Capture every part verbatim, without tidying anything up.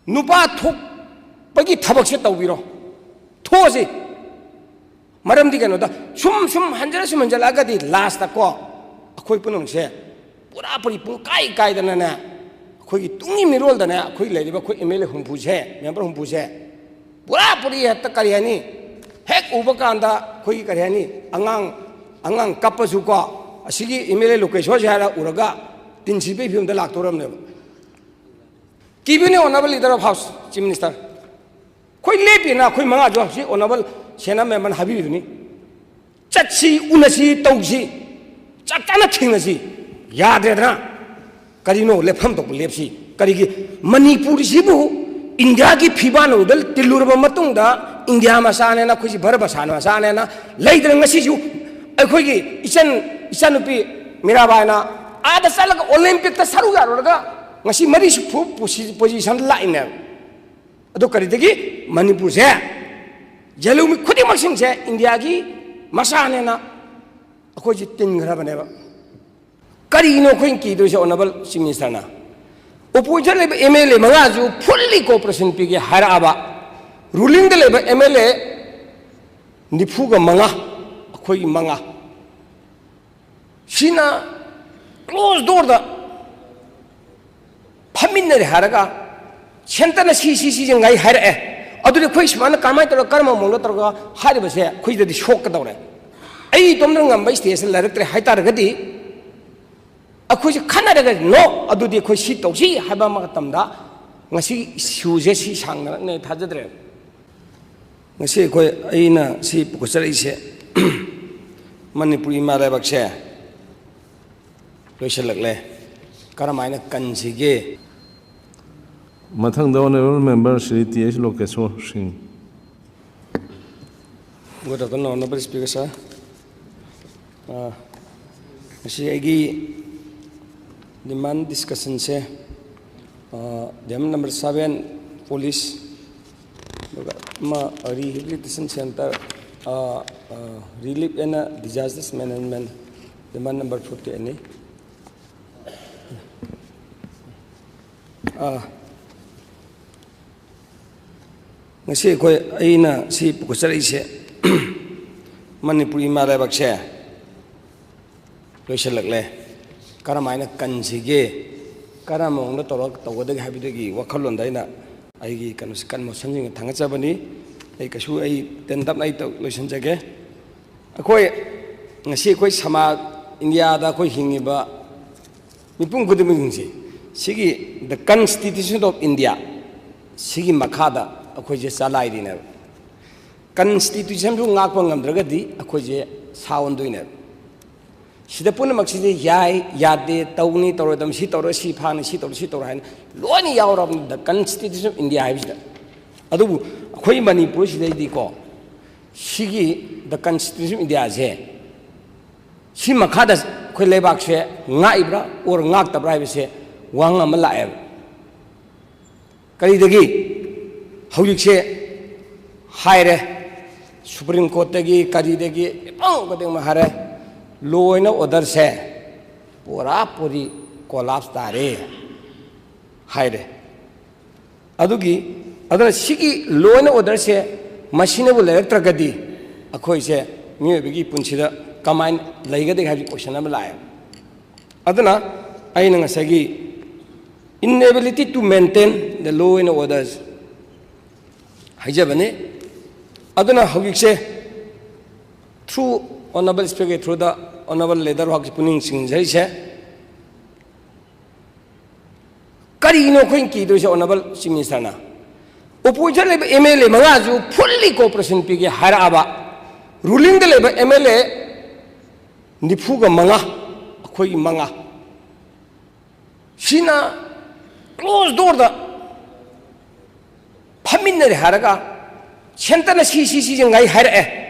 ꯅꯨꯄꯥ ꯊꯣꯛꯄꯒꯤ ꯊꯕꯛꯁꯦ ꯇꯧꯕꯤꯔꯣ, ꯊꯣꯛꯑꯁꯤ꯫ ꯃꯔꯝꯗꯤ ꯀꯩꯅꯣꯗ ꯁꯨꯝ ꯁꯨꯝ ꯍꯟꯖꯤꯜꯂ ꯁꯨꯝ ꯍꯟꯖꯤꯜꯂꯛꯑꯒꯗꯤ ꯂꯥꯁꯇꯀꯣ ꯑꯩꯈꯣꯏ ꯄꯨꯝꯅꯃꯛꯁꯦ ꯄꯨꯔꯥ ꯄꯨꯔꯤ ꯄꯨꯡꯀꯥꯏ ꯀꯥꯏꯗꯅꯅꯦ, ꯑꯩꯈꯣꯏꯒꯤ ꯇꯨꯡꯒꯤ ꯃꯤꯔꯣꯜꯗꯅꯦ, ꯑꯩꯈꯣꯏ ꯂꯩꯔꯤꯕ ꯑꯩꯈꯣꯏ ꯑꯦꯝ ꯑꯦꯜ ꯑꯦ ꯍꯨꯝꯐꯨꯁꯦ, ꯃꯦꯝꯕꯔ ꯍꯨꯝꯐꯨꯁꯦ ꯄꯨꯔꯥ ꯄꯨꯔꯤ ꯍꯦꯛꯇ ꯀꯔꯤ ꯍꯥꯏꯅꯤ, ꯍꯦꯛ ꯎꯕ ꯀꯥꯟꯗ ꯑꯩꯈꯣꯏꯒꯤ ꯀꯔꯤ ꯍꯥꯏꯅꯤ, ꯑꯉꯥꯡ ꯑꯉꯥꯡ ꯀꯞꯄꯁꯨꯀꯣ ꯑꯁꯤꯒꯤ ꯑꯦꯝ ꯑꯦꯜ ꯑꯦ ꯂꯣꯀꯦꯁꯣꯔꯁꯦ ꯍꯥꯏꯔ ꯎꯔꯒ ꯇꯤꯟ ꯁꯤꯠꯄꯒꯤ ꯐꯤꯕꯝꯗ ꯂꯥꯛꯇꯧꯔꯕꯅꯦꯕ꯫ ꯀꯤꯕꯤꯌꯨꯅꯦ honourable leader of house, chief minister. ꯑꯩꯈꯣꯏ ꯂꯦꯞꯄꯤꯅ ꯑꯩꯈꯣꯏ ꯃꯉꯥꯁꯨ ꯍꯧꯖꯤꯛ ꯑꯣꯅꯔꯦꯕꯜ ꯁꯦꯅꯥ ꯃꯦꯝꯕꯔꯅ ꯍꯥꯏꯕꯤꯔꯤꯗꯨꯅꯤ꯫ ꯆꯠꯁꯤ, ꯎꯅꯁꯤ, ꯇꯧꯁꯤ, ꯆꯞ ꯆꯥꯅ ꯊꯦꯡꯅꯁꯤ꯫ ꯌꯥꯗ꯭ꯔꯦꯗꯅ ꯀꯔꯤꯅꯣ ꯂꯦꯞꯐꯝ ꯊꯣꯛꯄ ꯂꯦꯞꯁꯤ꯫ ꯀꯔꯤꯒꯤ? ꯃꯅꯤꯄꯨꯔꯁꯤꯕꯨ ꯏꯟꯗꯤꯌꯥꯒꯤ ꯐꯤꯕꯥꯟꯅꯨꯡꯗ ꯇꯤꯜꯂꯨꯔꯕ ꯃꯇꯨꯡꯗ ꯏꯟꯗꯤꯌꯥ ꯃꯆꯥꯅꯦꯅ, ꯑꯩꯈꯣꯏꯁꯤ ꯚꯥꯔꯠ ꯃꯆꯥ ꯃꯆꯥꯅꯦꯅ ꯂꯩꯗꯅ ꯉꯁꯤꯁꯨ ꯑꯩꯈꯣꯏꯒꯤ ꯏꯆꯟ, ꯏꯆꯟꯅꯨꯄꯤ ꯃꯤꯔꯥꯕꯥꯏꯅ ꯑꯥꯗ ꯆꯠꯂꯒ ꯑꯣꯂꯦꯝꯄꯤꯛꯇ ꯁꯔꯨꯛ ꯌꯥꯔꯨꯔꯒ ꯉꯁꯤ ꯃꯔꯤꯁꯨ ꯐꯨ ꯄꯣꯖꯤꯁꯟꯗ ꯂꯥꯛꯏꯅꯦꯕ꯫ ꯑꯗꯣ ꯀꯔꯤꯗꯒꯤ? ꯃꯅꯤꯄꯨꯔꯁꯦ ꯖꯦꯂꯨꯃꯤ ꯈꯨꯗꯤꯡꯃꯛꯁꯤꯡꯁꯦ ꯏꯟꯗꯤꯌꯥꯒꯤ ꯃꯆꯥꯅꯦꯅ ꯑꯩꯈꯣꯏꯁꯤ ꯇꯤꯟꯈ꯭ꯔꯕꯅꯦꯕ꯫ ꯀꯔꯤꯒꯤꯅꯣ ꯑꯩꯈꯣꯏꯅ ꯀꯤꯗꯣꯏꯁꯦ ꯑꯣꯅꯔꯦꯕꯜ ꯆꯤꯐ ꯃꯤꯅꯤꯁꯇꯔꯅ? ꯑꯣꯄꯣꯖꯤꯁꯟ ꯂꯩꯕ ꯑꯦꯝ ꯑꯦꯜ ꯑꯦ ꯃꯉꯥꯁꯨ ꯐꯨꯜꯂꯤ ꯀꯣꯑꯣꯄꯔꯦꯁꯟ ꯄꯤꯒꯦ ꯍꯥꯏꯔꯛꯑꯕ, ꯔꯨꯂꯤꯡꯗ ꯂꯩꯕ ꯑꯦꯝ ꯑꯦꯜ ꯑꯦ ꯅꯤꯐꯨꯒ ꯃꯉꯥ, ꯑꯩꯈꯣꯏꯒꯤ ꯃꯉꯥ, ꯁꯤꯅ ꯀ꯭ꯂꯣꯖ ꯗꯣꯔꯗ ꯐꯝꯃꯤꯟꯅꯔꯦ ꯍꯥꯏꯔꯒ ꯁꯦꯟꯇꯔꯅ ꯁꯤ, ꯁꯤ, ꯁꯤꯁꯦ ꯉꯥꯏ ꯍꯥꯏꯔꯛꯑꯦ꯫ ꯑꯗꯨꯗꯤ ꯑꯩꯈꯣꯏ ꯁꯨꯃꯥꯏꯅ ꯀꯔꯝꯍꯥꯏꯅ ꯇꯧꯔꯒ, ꯀꯔꯝꯕ ꯃꯑꯣꯡꯗ ꯇꯧꯔꯒ ꯍꯥꯏꯔꯤꯕꯁꯦ ꯑꯩꯈꯣꯏꯗꯗꯤ ꯁꯣꯛꯀꯗꯧꯔꯦ꯫ ꯑꯩ ꯏꯇꯣꯝꯇꯅ ꯉꯝꯕ ꯁ꯭ꯇꯦꯖꯇ ꯂꯩꯔꯛꯇ꯭ꯔꯦ ꯍꯥꯏ ꯇꯥꯔꯒꯗꯤ ꯑꯩꯈꯣꯏꯁꯦ ꯈꯟꯅꯔꯒ, "No, ꯑꯗꯨꯗꯤ ꯑꯩꯈꯣꯏ ꯁꯤ ꯇꯧꯁꯤ" ꯍꯥꯏꯕ ꯃꯇꯝꯗ ꯉꯁꯤ ꯏꯁꯨꯁꯦ ꯁꯤ ꯁꯥꯡꯅꯔꯛꯅꯦ ꯊꯥꯖꯗ꯭ꯔꯦ꯫ ꯉꯁꯤ ꯑꯩꯈꯣꯏ, ꯑꯩꯅ ꯁꯤ ꯄꯨꯈꯠꯆꯔꯛꯏꯁꯦ, ꯃꯅꯤꯄꯨꯔ ꯏꯃꯥ ꯂꯩꯕꯥꯛꯁꯦ ꯂꯣꯏꯁꯤꯜꯂꯛꯂꯦ, ꯀꯔꯝꯍꯥꯏꯅ ꯀꯟꯁꯤꯒꯦ? ꯃꯊꯪꯗ honourable member Shri T H Lokeshor Singh. Good afternoon, Honorable Speaker, sir. Ah, ꯉꯁꯤ ꯑꯩꯒꯤ ꯗꯤꯃꯥꯟ ꯗꯤꯁꯀꯁꯟꯁꯦ, ah, demand number seven, police, ꯑꯗꯨꯒ ꯑꯃ, rehabilitation center, ah, ah, relief and disaster management, demand number forty ꯑꯅꯤ꯫ ꯑꯥ, ꯉꯁꯤ ꯑꯩꯈꯣꯏ, ꯑꯩꯅ ꯁꯤ ꯄꯨꯈꯠꯆꯔꯛꯏꯁꯦ, ꯃꯅꯤꯄꯨꯔ ꯏꯃꯥ ꯂꯩꯕꯥꯛꯁꯦ ꯂꯣꯏꯁꯤꯜꯂꯛꯂꯦ, ꯀꯔꯝꯍꯥꯏꯅ ꯀꯟꯁꯤꯒꯦ, ꯀꯔꯝꯕ ꯃꯑꯣꯡꯗ ꯇꯧꯔꯒ ꯇꯧꯒꯗꯒꯦ ꯍꯥꯏꯕꯗꯨꯒꯤ ꯋꯥꯈꯜꯂꯣꯟꯗ ꯑꯩꯅ ꯑꯩꯒꯤ ꯀꯩꯅꯣꯁꯦ, ꯀꯟ ꯃꯣꯁꯟꯁꯤꯡꯁꯦ ꯊꯥꯡꯒꯠꯆꯕꯅꯤ꯫ ꯑꯩ ꯀꯩꯁꯨ, ꯑꯩ ꯇꯦꯟꯇꯞꯅ ꯑꯩ ꯇꯧ-, ꯂꯣꯏꯁꯤꯟꯖꯒꯦ꯫ ꯑꯩꯈꯣꯏ ꯉꯁꯤ ꯑꯩꯈꯣꯏ ꯁꯃꯥꯖ, ꯏꯟꯗꯤꯌꯥꯗ ꯑꯩꯈꯣꯏ ꯍꯤꯡꯉꯤꯕ ꯃꯤꯄꯨꯝ ꯈꯨꯗꯤꯡꯃꯛꯁꯤꯡꯁꯤ ꯁꯤꯒꯤ The Constitution of India ꯁꯤꯒꯤ ꯃꯈꯥꯗ ꯑꯩꯈꯣꯏꯁꯦ ꯆꯂꯥꯏꯔꯤꯅꯦꯕ꯫ ꯀꯟꯁꯇꯤꯇ꯭ꯌꯨꯁꯟꯁꯨ ꯉꯥꯛꯄ ꯉꯝꯗ꯭ꯔꯒꯗꯤ ꯑꯩꯈꯣꯏꯁꯦ ꯁꯥ ꯑꯣꯟꯗꯣꯏꯅꯦꯕ꯫ ꯁꯤꯗ ꯄꯨꯝꯅꯃꯛꯁꯤꯗꯤ ꯌꯥꯏ, ꯌꯥꯗꯦ, ꯇꯧꯅꯤ, ꯇꯧꯔꯣꯏꯗꯕꯅꯤ, ꯁꯤ ꯇꯧꯔꯣꯏ, ꯁꯤ ꯐꯥꯅꯤ, ꯁꯤ ꯇꯧꯔꯣꯏ, ꯁꯤ ꯇꯧꯔꯣꯏ ꯍꯥꯏꯅ ꯂꯣꯏꯅ ꯌꯥꯎꯔꯕꯅꯤ The Constitution of India ꯍꯥꯏꯕꯁꯤꯗ꯫ ꯑꯗꯨꯕꯨ ꯑꯩꯈꯣꯏ ꯃꯅꯤꯄꯨꯔꯁꯤꯗꯩꯗꯤꯀꯣ, ꯁꯤꯒꯤ The Constitution of India ꯁꯦ, ꯁꯤ ꯃꯈꯥꯗ ꯑꯩꯈꯣꯏ ꯂꯩꯕꯥꯛꯁꯦ ꯉꯥꯛꯏꯕ꯭ꯔꯥ or ꯉꯥꯛꯇꯕ꯭ꯔꯥ ꯍꯥꯏꯕꯁꯦ ꯋꯥꯍꯪ ꯑꯃ ꯂꯥꯛꯑꯦꯕ꯫ ꯀꯔꯤꯗꯒꯤ? ꯍꯧꯖꯤꯛꯁꯦ ꯍꯥꯏꯔꯦ, ꯁꯨꯄ꯭ꯔꯤꯝ ꯀꯣꯔꯠꯇꯒꯤ ꯀꯔꯤꯗꯒꯤ ꯃꯤꯄꯨꯝ ꯈꯨꯗꯤꯡꯃꯛ ꯍꯥꯏꯔꯦ, law and order ꯁꯦ ꯄꯨꯔꯥ ꯄꯨꯔꯤ collapse ꯇꯥꯔꯦ ꯍꯥꯏꯔꯦ꯫ ꯑꯗꯨꯒꯤ, ꯑꯗꯨꯅ ꯁꯤꯒꯤ law and order ꯁꯦ ꯃꯁꯤꯅꯕꯨ ꯂꯩꯔꯛꯇ꯭ꯔꯒꯗꯤ ꯑꯩꯈꯣꯏꯁꯦ ꯃꯤꯑꯣꯏꯕꯒꯤ ꯄꯨꯟꯁꯤꯗ ꯀꯃꯥꯏꯅ ꯂꯩꯒꯗꯒꯦ ꯍꯥꯏꯕꯒꯤ question ꯑꯃ ꯂꯥꯛꯑꯦ꯫ ꯑꯗꯨꯅ ꯑꯩꯅ ꯉꯁꯥꯏꯒꯤ inability to maintain the law and orders ꯍꯥꯏꯖꯕꯅꯤ꯫ ꯑꯗꯨꯅ ꯍꯧꯖꯤꯛꯁꯦ through honourable speaker, through the honourable leader ꯍꯥꯛꯁꯦ ꯄꯨꯛꯅꯤꯡ ꯆꯤꯡꯖꯔꯤꯁꯦ, ꯀꯔꯤꯅꯣ ꯑꯩꯈꯣꯏꯅ ꯀꯤꯗꯣꯏꯁꯦ? Honourable Chief Minister ꯅ opposition ꯂꯩꯕ M L A ꯃꯉꯥꯁꯨ fully cooperation ꯄꯤꯒꯦ ꯍꯥꯏꯔꯛꯑꯕ, ruling ꯗ ꯂꯩꯕ M L A ꯅꯤꯐꯨꯒ ꯃꯉꯥ, ꯑꯩꯈꯣꯏꯒꯤ ꯃꯉꯥ, ꯁꯤꯅ closed door ꯗ ꯐꯝꯃꯤꯟꯅꯔꯦ ꯍꯥꯏꯔꯒ centre ꯅ ꯁꯤ, ꯁꯤ, ꯁꯤꯁꯦ ꯉꯥꯏ ꯍꯥꯏꯔꯛꯑꯦ꯫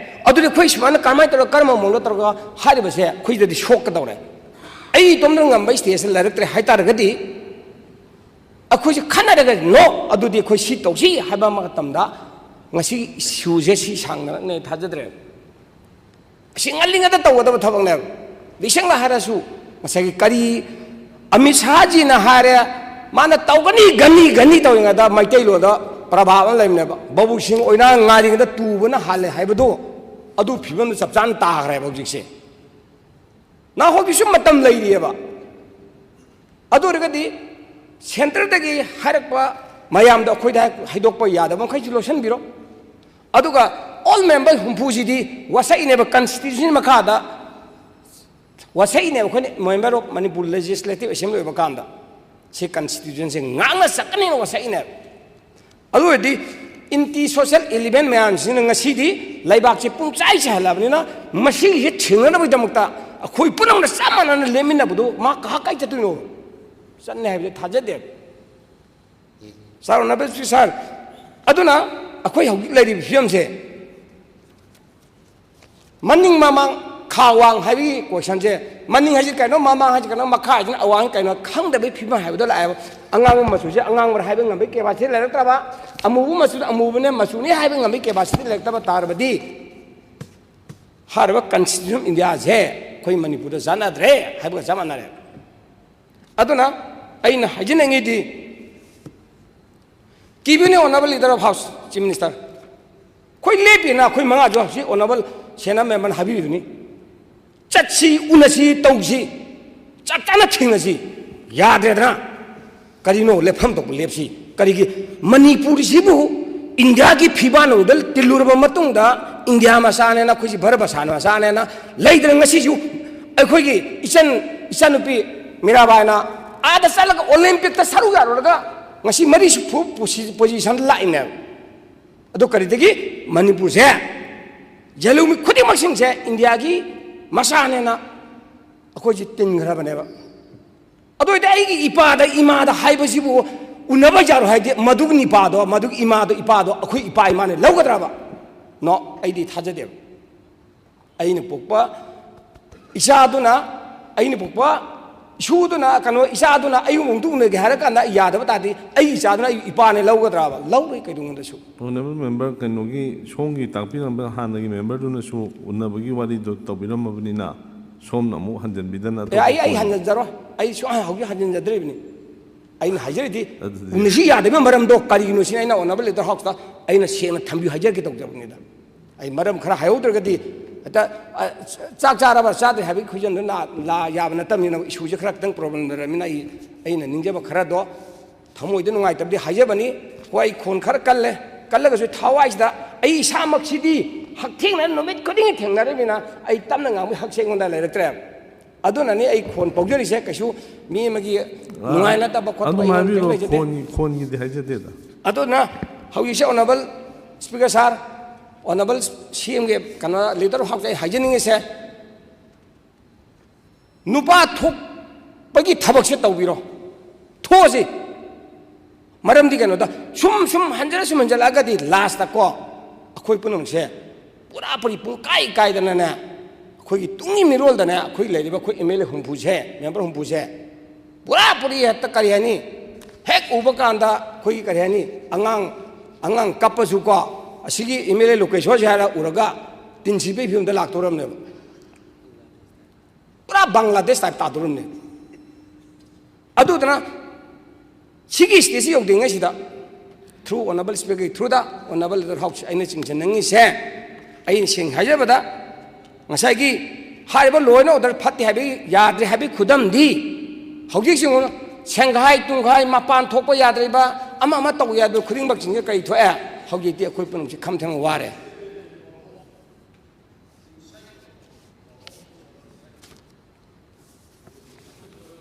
ꯑꯗꯨꯗꯤ ꯑꯩꯈꯣꯏ ꯁꯨꯃꯥꯏꯅ ꯀꯔꯝꯍꯥꯏꯅ ꯇꯧꯔꯒ, ꯀꯔꯝꯕ ꯃꯑꯣꯡꯗ ꯇꯧꯔꯒ ꯍꯥꯏꯔꯤꯕꯁꯦ ꯑꯩꯈꯣꯏꯗꯗꯤ ꯁꯣꯛꯀꯗꯧꯔꯦ꯫ ꯑꯩ ꯏꯇꯣꯝꯇ ꯉꯝꯕ stage ꯇ ꯂꯩꯔꯛꯇ꯭ꯔꯦ ꯍꯥꯏꯇꯥꯔꯒꯗꯤ, ꯑꯩꯈꯣꯏꯁꯦ ꯈꯟꯅꯔꯒ, "No, ꯑꯗꯨꯗꯤ ꯑꯩꯈꯣꯏ ꯁꯤ ꯇꯧꯁꯤ" ꯍꯥꯏꯕ ꯃꯇꯝꯗ ꯉꯁꯤ issue ꯁꯦ ꯁꯤ ꯁꯥꯡꯅꯔꯛꯅꯦ ꯊꯥꯖꯗ꯭ꯔꯦ꯫ ꯑꯁꯤ ꯉꯜꯂꯤꯉꯩꯗ ꯇꯧꯒꯗꯕ ꯊꯕꯛꯅꯦꯕ꯫ ꯂꯤꯁꯪꯅ ꯍꯥꯏꯔꯁꯨ, ꯉꯁꯥꯏꯒꯤ ꯀꯔꯤ ꯑꯃꯤꯠ ꯁꯥꯍꯖꯤꯅ ꯍꯥꯏꯔꯦ, ꯃꯥꯅ ꯇꯧꯒꯅꯤ, ꯒꯅꯤ, ꯒꯅꯤ ꯇꯧꯔꯤꯉꯩꯗ ꯃꯩꯇꯩꯂꯣꯟꯗ ꯄ꯭ꯔꯚꯥꯕ ꯑꯃ ꯂꯩꯕꯅꯦꯕ, "ꯕꯕꯨꯛꯁꯤꯡ ꯑꯣꯏꯅ ꯉꯥꯔꯤꯗ ꯇꯨꯕꯅ ꯍꯥꯜꯂꯦ" ꯍꯥꯏꯕꯗꯣ, ꯑꯗꯨ ꯐꯤꯕꯝꯗꯨ ꯆꯞ ꯆꯥꯅ ꯇꯥꯈ꯭ꯔꯦꯕ ꯍꯧꯖꯤꯛꯁꯦ꯫ ꯅꯍꯥꯛ ꯍꯧꯖꯤꯛꯁꯨ ꯃꯇꯝ ꯂꯩꯔꯤꯑꯕ꯫ ꯑꯗꯨ ꯑꯣꯏꯔꯒꯗꯤ ꯁꯦꯟꯇꯔꯗꯒꯤ ꯍꯥꯏꯔꯛꯄ ꯃꯌꯥꯝꯗꯣ ꯑꯩꯈꯣꯏꯗ ꯍꯥꯏꯗꯣꯛꯄ ꯌꯥꯗꯕ ꯃꯈꯩꯁꯨ ꯂꯣꯏꯁꯤꯟꯕꯤꯔꯣ꯫ ꯑꯗꯨꯒ ꯑꯣꯜ ꯃꯦꯝꯕꯔ ꯍꯨꯝꯐꯨꯁꯤꯗꯤ ꯋꯥꯁꯛꯏꯅꯦꯕ, ꯀꯟꯁꯇꯤꯇ꯭ꯌꯨꯁꯟ ꯃꯈꯥꯗ ꯋꯥꯁꯛꯏꯅꯦꯕ꯫ ꯑꯩꯈꯣꯏꯅ member of Manipur legislative assembly ꯑꯣꯏꯕ ꯀꯥꯟꯗ ꯁꯤ ꯀꯟꯁꯇꯤꯇ꯭ꯌꯨꯁꯟꯁꯦ ꯉꯥꯛꯅ ꯆꯠꯀꯅꯤꯅ ꯋꯥꯁꯛꯏꯅꯦꯕ꯫ ꯑꯗꯨ ꯑꯣꯏꯔꯗꯤ ꯑꯦꯟꯇꯤ ꯁꯣꯁꯦꯜ ꯏꯂꯤꯃꯦꯟ ꯃꯌꯥꯝꯁꯤꯅ ꯉꯁꯤꯗꯤ ꯂꯩꯕꯥꯛꯁꯦ ꯄꯨꯡꯆꯥꯏ ꯆꯥꯏꯍꯜꯂꯕꯅꯤꯅ, ꯃꯁꯤꯒꯤꯁꯦ ꯊꯤꯡꯅꯅꯕꯒꯤꯗꯃꯛꯇ ꯑꯩꯈꯣꯏ ꯄꯨꯝꯅꯃꯛꯅ ꯆꯞ ꯃꯥꯟꯅꯅ ꯂꯦꯞꯃꯤꯟꯅꯕꯗꯨ ꯃꯥ ꯀꯥ ꯀꯥꯏ ꯆꯠꯇꯣꯏꯅꯣ? ꯆꯠꯅꯤ ꯍꯥꯏꯕꯁꯦ ꯊꯥꯖꯗꯦꯕ꯫ ꯁꯥꯔ, ꯑꯣꯅꯔꯦꯕꯜ ꯁꯥꯔ, ꯑꯗꯨꯅ ꯑꯩꯈꯣꯏ ꯍꯧꯖꯤꯛ ꯂꯩꯔꯤꯕ ꯐꯤꯕꯝꯁꯦ, ꯃꯅꯤꯡ ꯃꯃꯥꯡ, ꯈꯥ ꯋꯥꯡ ꯍꯥꯏꯕꯒꯤ ꯀꯣꯏꯁꯟꯁꯦ, ꯃꯅꯤꯡ ꯍꯥꯏꯁꯤ ꯀꯩꯅꯣ, ꯃꯃꯥꯡ ꯍꯥꯏꯁꯤ ꯀꯩꯅꯣ, ꯃꯈꯥ ꯍꯥꯏꯁꯤꯅ ꯑꯋꯥꯡ ꯀꯩꯅꯣ ꯈꯪꯗꯕꯒꯤ ꯐꯤꯕꯝ ꯍꯥꯏꯕꯗꯣ ꯂꯥꯛꯑꯦꯕ꯫ ꯑꯉꯥꯡꯕ ꯃꯆꯨꯁꯦ ꯑꯉꯥꯡꯕꯔ ꯍꯥꯏꯕ ꯉꯝꯕꯒꯤ ꯀꯦꯄꯥꯁꯤꯇꯤ ꯂꯩꯔꯛꯇ꯭ꯔꯕ, ꯑꯃꯨꯕ ꯃꯆꯨꯗ ꯑꯃꯨꯕꯅꯦ, ꯃꯆꯨꯅꯤ ꯍꯥꯏꯕ ꯉꯝꯕꯒꯤ ꯀꯦꯄꯥꯁꯤꯇꯤ ꯂꯩꯔꯛꯇꯕ ꯇꯥꯔꯕꯗꯤ, ꯍꯥꯏꯔꯤꯕ ꯀꯟꯁꯇꯤꯇ꯭ꯌꯨꯁꯟ ꯑꯣꯐ ꯏꯟꯗꯤꯌꯥꯁꯦ ꯑꯩꯈꯣꯏ ꯃꯅꯤꯄꯨꯔꯗ ꯆꯠꯅꯗ꯭ꯔꯦ ꯍꯥꯏꯕꯒ ꯆꯞ ꯃꯥꯟꯅꯔꯦ꯫ ꯑꯗꯨꯅ ꯑꯩꯅ ꯍꯥꯏꯖꯅꯤꯡꯉꯤꯗꯤ, ꯀꯤꯕꯤꯅꯤ honourable leader of house, chief minister, ꯑꯩꯈꯣꯏ ꯂꯦꯞꯄꯤꯅ ꯑꯩꯈꯣꯏ ꯃꯉꯥꯁꯨ ꯍꯧꯖꯤꯛ ꯑꯣꯅꯔꯦꯕꯜ ꯁꯦꯅꯥ ꯃꯦꯝꯕꯔꯅ ꯍꯥꯏꯕꯤꯔꯤꯕꯅꯤ, ꯆꯠꯁꯤ, ꯎꯅꯁꯤ, ꯇꯧꯁꯤ, ꯆꯞ ꯆꯥꯅ ꯊꯦꯡꯅꯁꯤ꯫ ꯌꯥꯗ꯭ꯔꯦꯗꯅ, ꯀꯔꯤꯅꯣ ꯂꯦꯞꯐꯝ ꯊꯣꯛꯄ ꯂꯦꯞꯁꯤ? ꯀꯔꯤꯒꯤ? ꯃꯅꯤꯄꯨꯔꯁꯤꯕꯨ ꯏꯟꯗꯤꯌꯥꯒꯤ ꯐꯤꯕꯥꯟ ꯑꯗꯨꯗ ꯇꯤꯜꯂꯨꯔꯕ ꯃꯇꯨꯡꯗ, ꯏꯟꯗꯤꯌꯥ ꯃꯆꯥꯅꯦꯅ, ꯑꯩꯈꯣꯏꯁꯤ ꯚꯥꯔꯠ ꯃꯆꯥ ꯃꯆꯥꯅꯦꯅ ꯂꯩꯗꯅ, ꯉꯁꯤꯁꯨ ꯑꯩꯈꯣꯏꯒꯤ ꯏꯆꯟ, ꯏꯆꯟꯅꯨꯄꯤ ꯃꯤꯔꯥꯕꯥꯏꯅ ꯑꯥꯗ ꯆꯠꯂꯒ ꯑꯣꯂꯦꯝꯄꯤꯛꯇ ꯁꯔꯨꯛ ꯌꯥꯔꯨꯔꯒ ꯉꯁꯤ ꯃꯔꯤꯁꯨ ꯐꯨ ꯄꯣꯁꯤ-, ꯄꯣꯖꯤꯁꯟꯗ ꯂꯥꯛꯏꯅꯦꯕ꯫ ꯑꯗꯣ ꯀꯔꯤꯗꯒꯤ? ꯃꯅꯤꯄꯨꯔꯁꯦ, ꯖꯦꯂꯨꯃꯤ ꯈꯨꯗꯤꯡꯃꯛꯁꯤꯡꯁꯦ ꯏꯟꯗꯤꯌꯥꯒꯤ ꯃꯆꯥꯅꯦꯅ ꯑꯩꯈꯣꯏꯁꯤ ꯇꯤꯟꯈ꯭ꯔꯕꯅꯦꯕ꯫ ꯑꯗꯨ ꯑꯣꯏꯔꯗꯤ ꯑꯩꯒꯤ ꯏꯄꯥꯗ, ꯏꯃꯥꯗ ꯍꯥꯏꯕꯁꯤꯕꯨ ꯎꯅꯕ ꯌꯥꯔꯣꯏ ꯍꯥꯏꯗꯤ, ꯃꯗꯨꯒꯤ ꯅꯤꯄꯥꯗꯣ, ꯃꯗꯨꯒꯤ ꯏꯃꯥꯗꯣ, ꯏꯄꯥꯗꯣ ꯑꯩꯈꯣꯏ ꯏꯄꯥ ꯏꯃꯥꯅ ꯂꯧꯒꯗ꯭ꯔꯕ? ꯅꯣ, ꯑꯩꯗꯤ ꯊꯥꯖꯗꯦꯕ꯫ ꯑꯩꯅ ꯄꯣꯛꯄ ꯏꯆꯥꯗꯨꯅ, ꯑꯩꯅ ꯄꯣꯛꯄ ꯏꯁꯨꯗꯨꯅ, ꯀꯩꯅꯣ, ꯏꯆꯥꯗꯨꯅ ꯑꯩꯕꯨ ꯑꯃꯨꯛꯇ ꯎꯅꯒꯦ ꯍꯥꯏꯔ ꯀꯥꯟꯗ, ꯑꯩ ꯌꯥꯗꯕ ꯇꯥꯔꯗꯤ, ꯑꯩꯒꯤ ꯏꯆꯥꯗꯨꯅ ꯑꯩ ꯏꯄꯥꯅꯦ ꯂꯧꯒꯗ꯭ꯔꯕ? ꯂꯧꯔꯣꯏ ꯀꯩꯗꯧꯅꯨꯡꯗꯁꯨ꯫ ꯑꯣꯅꯔꯦꯕꯜ ꯃꯦꯝꯕꯔ, ꯀꯩꯅꯣꯒꯤ ꯁꯣꯝꯒꯤ ꯇꯥꯛꯄꯤꯔꯝꯕ ꯍꯥꯟꯅꯒꯤ ꯃꯦꯝꯕꯔꯗꯨꯅꯁꯨ ꯎꯅꯕꯒꯤ ꯋꯥꯔꯤꯗꯣ ꯇꯧꯕꯤꯔꯝꯃꯕꯅꯤꯅ, ꯁꯣꯝꯅ ꯑꯃꯨꯛ ꯍꯟꯖꯤꯟꯕꯤꯗꯅ ꯑꯦ, ꯑꯩ, ꯑꯇꯣꯞꯄ ꯑꯩ point ꯍꯟꯖꯤꯟꯖꯔꯣꯏ꯫ ꯑꯩ ꯁꯨꯡꯍꯟ ꯍꯧꯖꯤꯛ ꯍꯟꯖꯤꯟꯖꯗ꯭ꯔꯤꯕꯅꯤ꯫ ꯑꯩꯅ ꯍꯥꯏꯖꯔꯤꯗꯤ, ꯑꯗꯨꯗꯤ ꯎꯅꯁꯤ ꯌꯥꯗꯕꯒꯤ ꯃꯔꯝꯗꯣ ꯀꯔꯤꯒꯤꯅꯣ ꯁꯤꯅ ꯑꯩꯅ Honourable Leader House ꯇ ꯑꯩꯅ ꯁꯦꯡꯅ ꯊꯝꯕꯤꯌꯨ ꯍꯥꯏꯖꯔꯛꯀꯦ ꯇꯧꯖꯕꯅꯤꯗ꯫ ꯑꯩ ꯃꯔꯝ ꯈꯔ ꯍꯥꯏꯍꯧꯗ꯭ꯔꯒꯗꯤ ꯍꯦꯛꯇ, ꯑ, ꯆꯥꯛ ꯆꯥꯔꯕ ꯆꯥꯗ꯭ꯔꯤ ꯍꯥꯏꯕꯒꯤ ꯈꯨꯖꯟꯗꯨ ꯂꯥ-, ꯂꯥ-, ꯌꯥꯕ ꯅꯠꯇꯕꯅꯤꯅ, issue ꯁꯦ ꯈꯔ ꯈꯤꯇꯪ problem ꯂꯩꯔꯕꯅꯤꯅ ꯑꯩ, ꯑꯩꯅ ꯅꯤꯡꯖꯕ ꯈꯔꯗꯣ ꯊꯃꯣꯏꯗ ꯅꯨꯡꯉꯥꯏꯇꯕꯗꯤ ꯍꯥꯏꯖꯕꯅꯤ꯫ ꯍꯣꯏ, ꯑꯩ ꯈꯣꯟ ꯈꯔ ꯀꯜꯂꯦ, ꯀꯜꯂꯒꯁꯨ ꯊꯋꯥꯏꯁꯤꯗ ꯑꯩ ꯏꯁꯥꯃꯛꯁꯤꯗꯤ ꯍꯛꯊꯦꯡꯅꯅ ꯅꯨꯃꯤꯠ ꯈꯨꯗꯤꯡꯒꯤ ꯊꯦꯡꯅꯔꯤꯕꯅꯤꯅ ꯑꯩ ꯇꯞꯅ ꯉꯥꯡꯕꯒꯤ ꯍꯛꯁꯦ ꯑꯩꯉꯣꯟꯗ ꯂꯩꯔꯛꯇ꯭ꯔꯦꯕ꯫ ꯑꯗꯨꯅ ꯑꯩ ꯈꯣꯟ ꯄꯧꯖꯔꯤꯁꯦ ꯀꯩꯁꯨ ꯃꯤ ꯑꯃꯒꯤ ꯅꯨꯡꯉꯥꯏꯅꯗꯕ ꯈꯣꯠꯇꯕ ꯑꯗꯨꯝ ꯑꯩꯉꯣꯟꯗ ꯍꯥꯏꯕꯤꯔꯣ, ꯀꯩꯝ ꯂꯩꯖꯗꯦ꯫ ꯈꯣꯟꯒꯤ, ꯈꯣꯟꯒꯤꯗꯤ ꯍꯥꯏꯖꯗꯦꯗ꯫ ꯑꯗꯨꯅ ꯍꯧꯖꯤꯛꯁꯦ Honourable Speaker Sir, Honourable C M ꯒꯤ ꯀꯩꯅꯣ, Leader House ꯇ ꯑꯩ ꯍꯥꯏꯖꯅꯤꯡꯉꯤꯁꯦ, ꯅꯨꯄꯥ ꯊꯣꯛꯄꯒꯤ ꯊꯕꯛꯁꯦ ꯇꯧꯕꯤꯔꯣ, ꯊꯣꯛꯑꯁꯤ꯫ ꯃꯔꯝꯗꯤ ꯀꯩꯅꯣꯗ, ꯁꯨꯝ ꯁꯨꯝ ꯍꯟꯖꯤꯜꯂ ꯁꯨꯝ ꯍꯟꯖꯤꯜꯂꯛꯑꯒꯗꯤ last ꯇ ꯀꯣ, ꯑꯩꯈꯣꯏ ꯄꯨꯝꯅꯃꯛꯁꯦ ꯄꯨꯔꯥ ꯄꯨꯔꯤ ꯄꯨꯡꯀꯥꯏ ꯀꯥꯏꯗꯅꯅꯦ, ꯑꯩꯈꯣꯏꯒꯤ ꯇꯨꯡꯒꯤ ꯃꯤꯔꯣꯜꯗꯅꯦ, ꯑꯩꯈꯣꯏ ꯂꯩꯔꯤꯕ ꯑꯩꯈꯣꯏ M L A ꯍꯨꯝꯐꯨꯁꯦ, member ꯍꯨꯝꯐꯨꯁꯦ ꯄꯨꯔꯥ ꯄꯨꯔꯤ ꯍꯦꯛꯇ ꯀꯔꯤ ꯍꯥꯏꯅꯤ, ꯍꯦꯛ ꯎꯕ ꯀꯥꯟꯗ ꯑꯩꯈꯣꯏꯒꯤ ꯀꯔꯤ ꯍꯥꯏꯅꯤ, ꯑꯉꯥꯡ, ꯑꯉꯥꯡ ꯀꯞꯄꯁꯨ ꯀꯣ, ꯑꯁꯤꯒꯤ M L A ꯂꯣꯀꯦꯁꯣꯔꯁꯦ ꯍꯥꯏꯔ ꯎꯔꯒ ꯇꯤꯟ ꯁꯤꯕꯒꯤ ꯐꯤꯕꯝꯗ ꯂꯥꯛꯇꯧꯔꯕꯅꯦꯕ꯫ ꯄꯨꯔꯥ ꯕꯪꯒ꯭ꯂꯥꯗꯦꯁ type ꯇꯥꯗꯧꯔꯕꯅꯦ꯫ ꯑꯗꯨꯗꯨꯅ ꯁꯤꯒꯤ stage ꯁꯤ ꯌꯧꯗ꯭ꯔꯤꯉꯩꯁꯤꯗ, through Honourable Speaker ꯒꯤ through ꯗ, Honourable Leader House, ꯑꯩꯅ ꯆꯤꯡꯁꯤꯟꯅꯤꯡꯉꯤꯁꯦ, ꯑꯩꯅ ꯁꯦꯡꯅ ꯍꯥꯏꯖꯕꯗ, ꯉꯁꯥꯏꯒꯤ ꯍꯥꯏꯔꯤꯕ law and order ꯐꯠꯇꯦ ꯍꯥꯏꯕꯒꯤ, ꯌꯥꯗ꯭ꯔꯦ ꯍꯥꯏꯕꯒꯤ ꯈꯨꯗꯝꯗꯤ, ꯍꯧꯖꯤꯛꯁꯤ ꯇꯨꯡꯈꯥꯏ ꯇꯨꯡꯈꯥꯏ, ꯃꯄꯥꯟ ꯊꯣꯛꯄ ꯌꯥꯗ꯭ꯔꯤꯕ, ꯑꯃ ꯑꯃ ꯇꯧꯕ ꯌꯥꯗ꯭ꯔꯤꯕ ꯈꯨꯗꯤꯡꯃꯛꯁꯤꯡꯁꯦ ꯀꯔꯤ ꯊꯣꯛꯑꯦ? ꯍꯧꯖꯤꯛꯇꯤ ꯑꯩꯈꯣꯏ ꯄꯨꯝꯅꯃꯛꯁꯦ ꯈꯝ ꯊꯦꯡꯅ ꯋꯥꯔꯦ꯫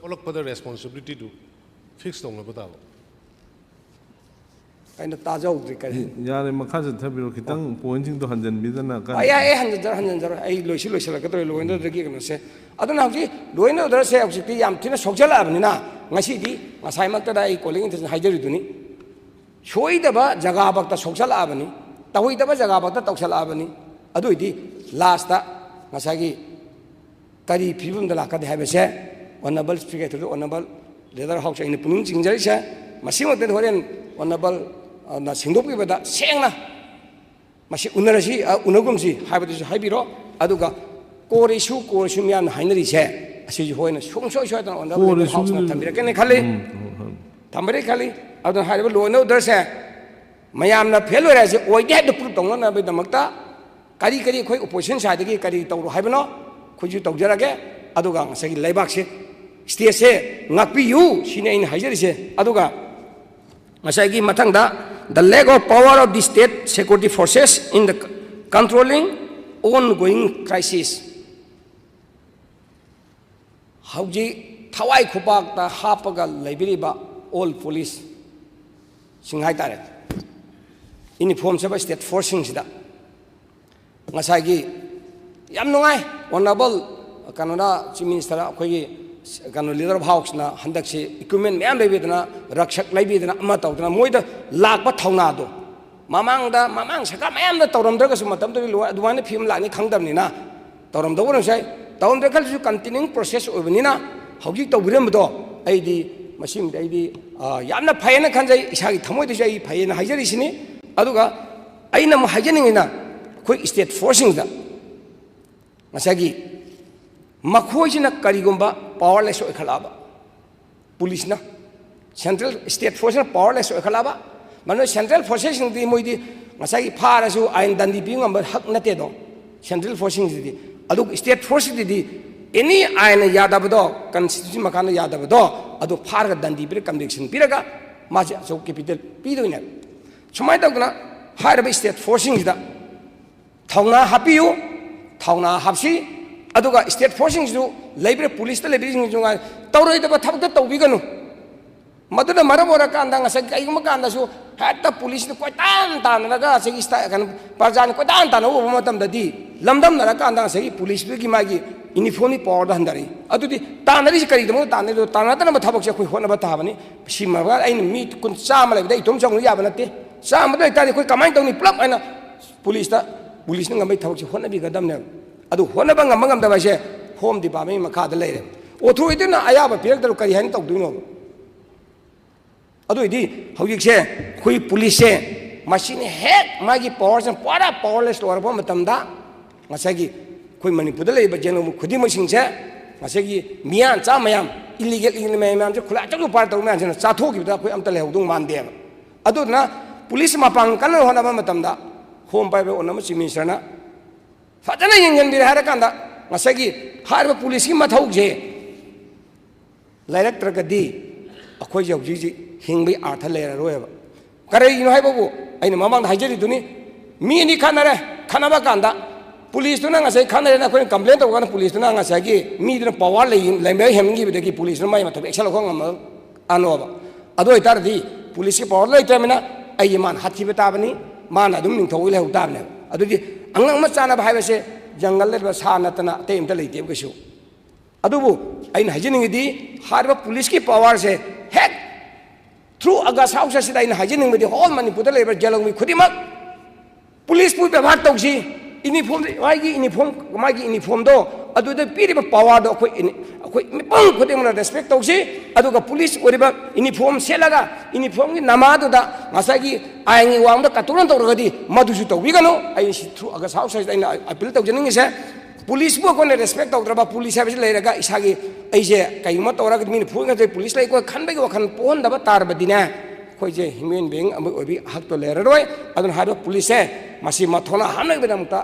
ꯊꯣꯛꯂꯛꯄꯗ responsibility ꯗꯨ fix ꯇꯧꯅꯕ ꯇꯥꯕ꯫ ꯑꯩꯅ ꯇꯥꯖꯍꯧꯗ꯭ꯔꯤ, ꯀꯔꯤ? ꯌꯥꯔꯦ, ꯃꯈꯥ ꯆꯠꯊꯕꯤꯔꯣ, ꯈꯤꯇꯪ point ꯁꯤꯡꯗꯣ ꯍꯟꯖꯟꯕꯤꯗꯅ ꯀꯟꯅ꯫ ꯑꯩ, ꯑꯩ, ꯑꯩ ꯍꯟꯖꯟꯖꯔꯣ, ꯍꯟꯖꯟꯖꯔꯣ, ꯑꯩ ꯂꯣꯏꯁꯤ ꯂꯣꯏꯁꯤꯜꯂꯛꯀꯗꯧꯔꯦ, law and order ꯒꯤ ꯀꯩꯅꯣꯁꯦ꯫ ꯑꯗꯨꯅ ꯍꯧꯖꯤꯛ law and order ꯁꯦ ꯍꯧꯖꯤꯛꯇꯤ ꯌꯥꯝ ꯊꯤꯅ ꯁꯣꯛꯆꯜꯂꯛꯑꯕꯅꯤꯅ, ꯉꯁꯤꯗꯤ ꯉꯁꯥꯏꯃꯛꯇꯗ ꯑꯩ calling attention ꯍꯥꯏꯖꯔꯤꯗꯨꯅꯤ, ꯁꯣꯏꯗꯕ ꯖꯒꯥ ꯐꯥꯎꯇ ꯁꯣꯛꯆꯜꯂꯛꯑꯕꯅꯤ, ꯇꯧꯍꯩꯗꯕ ꯖꯒꯥ ꯐꯥꯎꯇ ꯇꯧꯁꯜꯂꯛꯑꯕꯅꯤ꯫ ꯑꯗꯨ ꯑꯣꯏꯗꯤ last ꯇ ꯉꯁꯥꯏꯒꯤ ꯀꯔꯤ ꯐꯤꯕꯝꯗ ꯂꯥꯛꯀꯅꯤ ꯍꯥꯏꯕꯁꯦ Honourable Speaker, Honourable Leader House, ꯑꯩꯅ ꯄꯨꯛꯅꯤꯡ ꯆꯤꯡꯖꯔꯤꯁꯦ ꯃꯁꯤꯃꯛꯇꯗꯤ ꯍꯣꯔꯦꯟ Honourable, ꯑ, ꯅ ꯁꯦꯡꯗꯣꯛꯄꯤꯕꯗ ꯁꯦꯡꯅ ꯃꯁꯤ ꯎꯅꯔꯁꯤ, ꯑ, ꯎꯅꯒꯨꯝꯁꯤ ꯍꯥꯏꯕꯗꯨꯁꯨ ꯍꯥꯏꯕꯤꯔꯣ꯫ ꯑꯗꯨꯒ core issue, core issue ꯃꯌꯥꯝꯅ ꯍꯥꯏꯅꯔꯤꯁꯦ, ꯑꯁꯤꯁꯨ ꯍꯣꯔꯦꯟ ꯁꯨꯡꯁꯣꯏ ꯁꯣꯏꯗꯅ Honourable core Leader House ꯅ issue ꯊꯝꯕꯤꯔꯛꯀꯅꯤ ꯈꯜꯂꯤ꯫ ꯎꯝ, ꯎꯝ, ꯎꯝ꯫ ꯊꯝꯕꯔꯦ ꯈꯜꯂꯤ꯫ ꯑꯗꯨꯅ ꯍꯥꯏꯔꯤꯕ law and order ꯁꯦ ꯃꯌꯥꯝꯅ fail ꯑꯣꯏꯔꯦ ꯍꯥꯏꯁꯦ ꯑꯣꯏꯗꯦ ꯍꯥꯏꯕꯗꯨ proof ꯇꯧꯅꯅꯕꯒꯤꯗꯃꯛꯇ ꯀꯔꯤ ꯀꯔꯤ ꯑꯩꯈꯣꯏ opposition side ꯗꯒꯤ ꯀꯔꯤ ꯇꯧꯔꯣ ꯍꯥꯏꯕꯅꯣ ꯑꯩꯈꯣꯏꯁꯨ ꯇꯧꯖꯔꯒꯦ꯫ ꯑꯗꯨꯒ ꯉꯁꯥꯏꯒꯤ ꯂꯩꯕꯥꯛꯁꯦ, state ꯁꯦ ꯉꯥꯛꯄꯤꯌꯨ ꯁꯤꯅꯤ ꯑꯩꯅ ꯍꯥꯏꯖꯔꯤꯁꯦ꯫ ꯑꯗꯨꯒ ꯉꯁꯥꯏꯒꯤ ꯃꯊꯪꯗ, the lack of power of the state security forces in the controlling ongoing crisis꯫ ꯍꯧꯖꯤꯛ ꯊꯋꯥꯏ ꯈꯨꯕꯥꯛꯇ ꯍꯥꯞꯄꯒ ꯂꯩꯕꯤꯔꯤꯕ all police ꯁꯤꯡ ꯍꯥꯏꯇꯥꯔꯦ, uniform ꯁꯦꯠꯄ state force ꯁꯤꯡꯁꯤꯗ ꯉꯁꯥꯏꯒꯤ ꯌꯥꯝ ꯅꯨꯡꯉꯥꯏ, honourable ꯀꯩꯅꯣꯅ, Chief Minister, ꯑꯩꯈꯣꯏꯒꯤ ꯀꯩꯅꯣ, Leader of House ꯅ ꯍꯟꯗꯛꯁꯤ equipment ꯃꯌꯥꯝ ꯂꯩꯕꯤꯗꯅ, ꯔꯛꯁꯛ ꯂꯩꯕꯤꯗꯅ, ꯑꯃ ꯇꯧꯗꯅ, ꯃꯣꯏꯗ ꯂꯥꯛꯄ ꯊꯧꯅꯥꯗꯣ, ꯃꯃꯥꯡꯗ, ꯃꯃꯥꯡ ꯁꯔꯀꯥꯔ ꯃꯌꯥꯝꯅ ꯇꯧꯔꯝꯗ꯭ꯔꯒꯁꯨ, ꯃꯇꯝꯗꯨꯗꯤ ꯂꯣꯏ ꯑꯗꯨꯃꯥꯏꯅ ꯐꯤꯕꯝ ꯂꯥꯛꯅꯤ ꯈꯪꯗꯕꯅꯤꯅ, ꯇꯧꯔꯝꯗꯧꯕ ꯑꯣꯏꯔꯝꯕꯁꯨ ꯌꯥꯏ꯫ ꯇꯧꯔꯝꯗ꯭ꯔꯦ ꯈꯜꯂꯁꯨ, continuing process ꯑꯣꯏꯕꯅꯤꯅ ꯍꯧꯖꯤꯛ ꯇꯧꯕꯤꯔꯝꯕꯗꯣ ꯑꯩꯗꯤ, ꯃꯁꯤꯃꯗꯤ ꯑꯩꯗꯤ, ꯑ, ꯌꯥꯝꯅ ꯐꯩꯌꯦꯅ ꯈꯟꯖꯩ꯫ ꯏꯁꯥꯒꯤ ꯊꯃꯣꯏꯗꯁꯨ ꯑꯩ ꯐꯩꯌꯦꯅ ꯍꯥꯏꯖꯔꯤꯁꯤꯅꯤ꯫ ꯑꯗꯨꯒ ꯑꯩꯅ ꯑꯃꯨꯛ ꯍꯥꯏꯖꯅꯤꯡꯉꯤꯅ, ꯑꯩꯈꯣꯏ state force ꯁꯤꯡꯗ ꯉꯁꯥꯏꯒꯤ ꯃꯈꯣꯏꯁꯤꯅ ꯀꯔꯤꯒꯨꯝꯕ powerless ꯑꯣꯏꯈꯠꯂꯛꯑꯕ, police ꯅ, central, state force ꯅ powerless ꯑꯣꯏꯈꯠꯂꯛꯑꯕ, ꯃꯗꯨꯅ central forces ꯁꯤꯡꯗꯤ ꯃꯣꯏꯗꯤ ꯉꯁꯥꯏꯒꯤ ꯐꯥꯔꯁꯨ ꯑꯥꯏꯟ ꯗꯟꯗꯤ ꯄꯤꯕ ꯉꯝꯕ ꯍꯛ ꯅꯠꯇꯦꯗꯣ, central force ꯁꯤꯡꯁꯤꯗꯤ꯫ ꯑꯗꯨꯒ state force ꯁꯤꯡꯗꯨꯗꯤ any ꯑꯥꯏꯟꯅ ꯌꯥꯗꯕꯗꯣ, constitution ꯃꯈꯥꯗ ꯌꯥꯗꯕꯗꯣ, ꯑꯗꯨ ꯐꯥꯔꯒ ꯗꯟꯗꯤ ꯄꯤꯔꯒ conviction ꯄꯤꯔꯒ ꯃꯥꯁꯦ ꯑꯆꯧꯕ capital ꯄꯤꯗꯣꯏꯅꯦꯕ꯫ ꯁꯨꯃꯥꯏꯅ ꯇꯧꯗꯅ ꯍꯥꯏꯔꯤꯕ state force ꯁꯤꯡꯁꯤꯗ ꯊꯧꯅꯥ ꯍꯥꯞꯄꯤꯌꯨ, ꯊꯧꯅꯥ ꯍꯥꯞꯁꯤ꯫ ꯑꯗꯨꯒ state force ꯁꯤꯡꯁꯤꯁꯨ, ꯂꯩꯕꯤꯔ police ꯇ ꯂꯩꯕꯤꯔꯤꯁꯤꯡꯁꯤꯁꯨ ꯉꯥꯏ, ꯇꯧꯔꯣꯏꯗꯕ ꯊꯕꯛꯇ ꯇꯧꯕꯤꯒꯅꯨ꯫ ꯃꯗꯨꯅ ꯃꯔꯝ ꯑꯣꯏꯔꯀꯥꯟꯗ ꯉꯁꯥꯏ ꯀꯩꯒꯨꯝꯕ ꯀꯥꯟꯗꯁꯨ ꯍꯦꯛꯇ police ꯅ ꯀꯣꯏꯇꯥꯟ ꯇꯥꯟꯅꯔꯒ ꯉꯁꯥꯏꯒꯤ ꯁ꯭ꯇꯥ-, ꯀꯩꯅꯣ, ꯄ꯭ꯔꯖꯥꯅ ꯀꯣꯏꯇꯥꯟ ꯇꯥꯟꯅꯕ ꯎꯕ ꯃꯇꯝꯗꯗꯤ, ꯂꯝꯗꯝꯅꯔꯀꯥꯟꯗ ꯉꯁꯥꯏꯒꯤ police ꯇꯨꯒꯤ ꯃꯥꯒꯤ uniform ꯒꯤ power ꯗ ꯍꯟꯊꯔꯛꯏ꯫ ꯑꯗꯨꯗꯤ ꯇꯥꯟꯅꯔꯤꯁꯤ ꯀꯔꯤꯒꯤꯗꯃꯛꯇ ꯇꯥꯟꯅꯔꯤꯅꯣ? ꯇꯥꯟꯅꯗꯅꯕ ꯊꯕꯛꯁꯦ ꯑꯩꯈꯣꯏ ꯍꯣꯠꯅꯕ ꯇꯥꯕꯅꯤ꯫ ꯁꯤ ꯃꯔꯝ ꯑꯩꯅ ꯃꯤ ꯀꯨꯟ, ꯆꯥꯝꯃ ꯂꯩꯕꯗ ꯑꯩ ꯏꯇꯣꯝ ꯆꯪꯕ ꯌꯥꯕ ꯅꯠꯇꯦ꯫ ꯆꯥꯝꯃꯗ ꯑꯣꯏꯇꯥꯔꯗꯤ ꯑꯩꯈꯣꯏ ꯀꯃꯥꯏꯅ ꯇꯧꯅꯤ? ꯄꯨꯂꯞ ꯍꯥꯏꯅ police ꯇ, police ꯅ ꯉꯝꯕꯒꯤ ꯊꯕꯛꯁꯦ ꯍꯣꯠꯅꯕꯤꯒꯗꯕꯅꯦꯕ꯫ ꯑꯗꯨ ꯍꯣꯠꯅꯕ ꯉꯝꯕ ꯉꯝꯗꯕ ꯍꯥꯏꯁꯦ Home Department ꯒꯤ ꯃꯈꯥꯗ ꯂꯩꯔꯦ꯫ Authority ꯅ ꯑꯌꯥꯕ ꯄꯤꯔꯛꯇ꯭ꯔꯣ ꯀꯔꯤ ꯍꯥꯏꯅ ꯇꯧꯗꯣꯏꯅꯣꯕ? ꯑꯗꯨ ꯑꯣꯏꯗꯤ ꯍꯧꯖꯤꯛꯁꯦ ꯑꯩꯈꯣꯏ police ꯁꯦ ꯃꯁꯤꯅ ꯍꯦꯛ ꯃꯥꯒꯤ power ꯁꯦ ꯄꯨꯔꯥ powerless ꯑꯣꯏꯔꯛꯄ ꯃꯇꯝꯗ ꯉꯁꯥꯏꯒꯤ ꯑꯩꯈꯣꯏ ꯃꯅꯤꯄꯨꯔꯗ ꯂꯩꯔꯤꯕ ꯖꯦꯟ ꯈꯨꯗꯤꯡꯃꯛꯁꯤꯡꯁꯦ ꯉꯁꯥꯏꯒꯤ ꯃꯤꯌꯥꯟ ꯆꯥ ꯃꯌꯥꯝ, ꯏꯂꯤꯒꯦꯜ ꯏꯂꯤꯒꯦꯜ ꯃꯌꯥꯝꯁꯦ ꯈꯨꯠꯂꯥꯏ ꯑꯆꯧꯕ ꯄꯥꯔ ꯇꯧꯕ ꯃꯌꯥꯝꯁꯤꯅ ꯆꯥꯊꯣꯛꯈꯤꯕꯗ ꯑꯩꯈꯣꯏ ꯑꯝꯇ ꯂꯩꯍꯧꯗꯧ ꯃꯥꯟꯗꯦꯕ꯫ ꯑꯗꯨꯗꯨꯅ ꯄꯨꯂꯤꯁ ꯃꯄꯥꯡ ꯀꯟꯅ ꯍꯣꯠꯅꯕ ꯃꯇꯝꯗ ꯍꯣꯝ ꯄꯥꯏꯕ ꯑꯣꯏꯅ ꯆꯤꯐ ꯃꯤꯅꯤꯁꯇꯔꯅ ꯐꯖꯅ ꯌꯦꯡꯁꯤꯟꯕꯤꯔꯦ ꯍꯥꯏꯔꯀꯥꯟꯗ ꯉꯁꯥꯏꯒꯤ ꯍꯥꯏꯔꯤꯕ ꯄꯨꯂꯤꯁꯀꯤ ꯃꯊꯧꯁꯦ ꯂꯩꯔꯛꯇ꯭ꯔꯒꯗꯤ ꯑꯩꯈꯣꯏꯁꯦ ꯍꯧꯖꯤꯛ ꯍꯧꯖꯤꯛ ꯍꯤꯡꯕꯒꯤ ꯑꯥꯔꯊ ꯂꯩꯔꯔꯣꯏꯕ꯫ ꯀꯔꯤꯒꯤꯅꯣ ꯍꯥꯏꯕꯕꯨ ꯑꯩꯅ ꯃꯃꯥꯡꯗ ꯍꯥꯏꯖꯔꯤꯗꯨꯅꯤ, ꯃꯤ ꯑꯅꯤ ꯈꯠꯅꯔꯦ, ꯈꯠꯅꯕ ꯀꯥꯟꯗ ꯄꯨꯂꯤꯁꯇꯨꯅ ꯉꯁꯥꯏ ꯈꯠꯅꯔꯦꯅ ꯑꯩꯈꯣꯏꯅ ꯀꯝꯄ꯭ꯂꯦꯟ ꯇꯧꯕ ꯀꯥꯟꯗ ꯄꯨꯂꯤꯁꯇꯨꯅ ꯉꯁꯥꯏꯒꯤ ꯃꯤꯗꯨꯅ ꯄꯋꯥꯔ ꯂꯩ-, ꯂꯩꯕ ꯍꯦꯟꯈꯤꯕꯗꯒꯤ ꯄꯨꯂꯤꯁꯇꯨꯅ ꯃꯥꯏ ꯃꯊꯧ ꯑꯦꯛꯁꯟ ꯂꯧꯈꯠ ꯉꯝꯃꯛꯑꯅꯣꯕ꯫ ꯑꯗꯨ ꯑꯣꯏꯇꯥꯔꯗꯤ ꯄꯨꯂꯤꯁꯀꯤ ꯄꯋꯥꯔ ꯂꯩꯇ꯭ꯔꯕꯅꯤꯅ ꯑꯩꯒꯤ ꯃꯥꯅ ꯍꯥꯠꯈꯤꯕ ꯇꯥꯕꯅꯤ, ꯃꯥꯅ ꯑꯗꯨꯝ ꯅꯤꯡꯊꯧ ꯑꯣꯏ ꯂꯩꯍꯧ ꯇꯥꯕꯅꯦꯕ꯫ ꯑꯗꯨꯗꯤ ꯑꯉꯥꯡ ꯑꯃ ꯆꯥꯅꯕ ꯍꯥꯏꯕꯁꯦ ꯖꯪꯒꯜꯗ ꯂꯩꯕ ꯁꯥ ꯅꯠꯇꯅ ꯑꯇꯩ ꯑꯝꯇ ꯂꯩꯇꯦꯕ ꯀꯩꯁꯨ꯫ ꯑꯗꯨꯕꯨ ꯑꯩꯅ ꯍꯥꯏꯖꯅꯤꯡꯉꯤꯗꯤ ꯍꯥꯏꯔꯤꯕ ꯄꯨꯂꯤꯁꯀꯤ ꯄꯋꯥꯔꯁꯦ ꯍꯦꯛ through August House ꯑꯁꯤꯗ ꯑꯩꯅ ꯍꯥꯏꯖꯅꯤꯡꯕꯗꯤ ꯍꯣꯜ ꯃꯅꯤꯄꯨꯔꯗ ꯂꯩꯔꯤꯕ ꯖꯦꯜ ꯂꯧꯃꯤ ꯈꯨꯗꯤꯡꯃꯛ ꯄꯨꯂꯤꯁꯄꯨ ꯕꯦꯕꯥꯔ ꯇꯧꯁꯤ, ꯌꯨꯅꯤꯐꯣꯔꯝ, ꯃꯥꯒꯤ ꯌꯨꯅꯤꯐꯣꯔꯝ, ꯃꯥꯒꯤ ꯌꯨꯅꯤꯐꯣꯔꯝꯗꯣ ꯑꯗꯨꯗ ꯄꯤꯔꯤꯕ ꯄꯋꯥꯔꯗꯣ ꯑꯩꯈꯣꯏ ꯏꯅꯤ-, ꯑꯩꯈꯣꯏ ꯃꯤꯄꯨꯝ ꯈꯨꯗꯤꯡꯃꯛꯅ ꯔꯦꯁꯄꯦꯛ ꯇꯧꯁꯤ꯫ ꯑꯗꯨꯒ ꯄꯨꯂꯤꯁ ꯑꯣꯏꯔꯤꯕ ꯌꯨꯅꯤꯐꯣꯔꯝ ꯁꯦꯠꯂꯒ ꯌꯨꯅꯤꯐꯣꯔꯝꯒꯤ ꯅꯃꯥꯗꯨꯗ ꯉꯁꯥꯏꯒꯤ ꯑꯥꯏꯟꯒꯤ ꯋꯥꯡꯃꯗ ꯀꯇꯨꯅ ꯇꯧꯔꯒꯗꯤ ꯃꯗꯨꯁꯨ ꯇꯧꯕꯤꯒꯅꯨ꯫ ꯑꯩ ꯁꯤ through August House ꯑꯁꯤꯗ ꯑꯩꯅ ꯑꯄꯤꯜ ꯇꯧꯖꯅꯤꯡꯉꯤꯁꯦ꯫ ꯄꯨꯂꯤꯁꯄꯨ ꯑꯩꯈꯣꯏꯅ ꯔꯦꯁꯄꯦꯛ ꯇꯧꯗ꯭ꯔꯕ, ꯄꯨꯂꯤꯁ ꯍꯥꯏꯕꯁꯤ ꯂꯩꯔꯒ ꯏꯁꯥꯒꯤ ꯑꯩꯁꯦ ꯀꯩꯒꯨꯝꯕ ꯇꯧꯔꯒꯗꯤ ꯃꯤꯅ ꯐꯨꯔꯒꯗꯤ ꯄꯨꯂꯤꯁ ꯂꯩꯀꯣ ꯈꯟꯕꯒꯤ ꯋꯥꯈꯜ ꯄꯣꯛꯍꯟꯗꯕ ꯇꯥꯔꯕꯗꯤꯅꯦ, ꯑꯩꯈꯣꯏꯁꯦ ꯍ꯭ꯌꯨꯃꯦꯟ ꯕꯤꯡ ꯑꯃ ꯑꯣꯏꯕꯒꯤ ꯍꯛꯇꯣ ꯂꯩꯔꯔꯣꯏ꯫ ꯑꯗꯨꯅ ꯍꯥꯏꯔꯤꯕ ꯄꯨꯂꯤꯁꯁꯦ ꯃꯁꯤ ꯃꯊꯧꯅꯥ ꯍꯥꯞꯅꯕꯒꯤꯗꯃꯛꯇ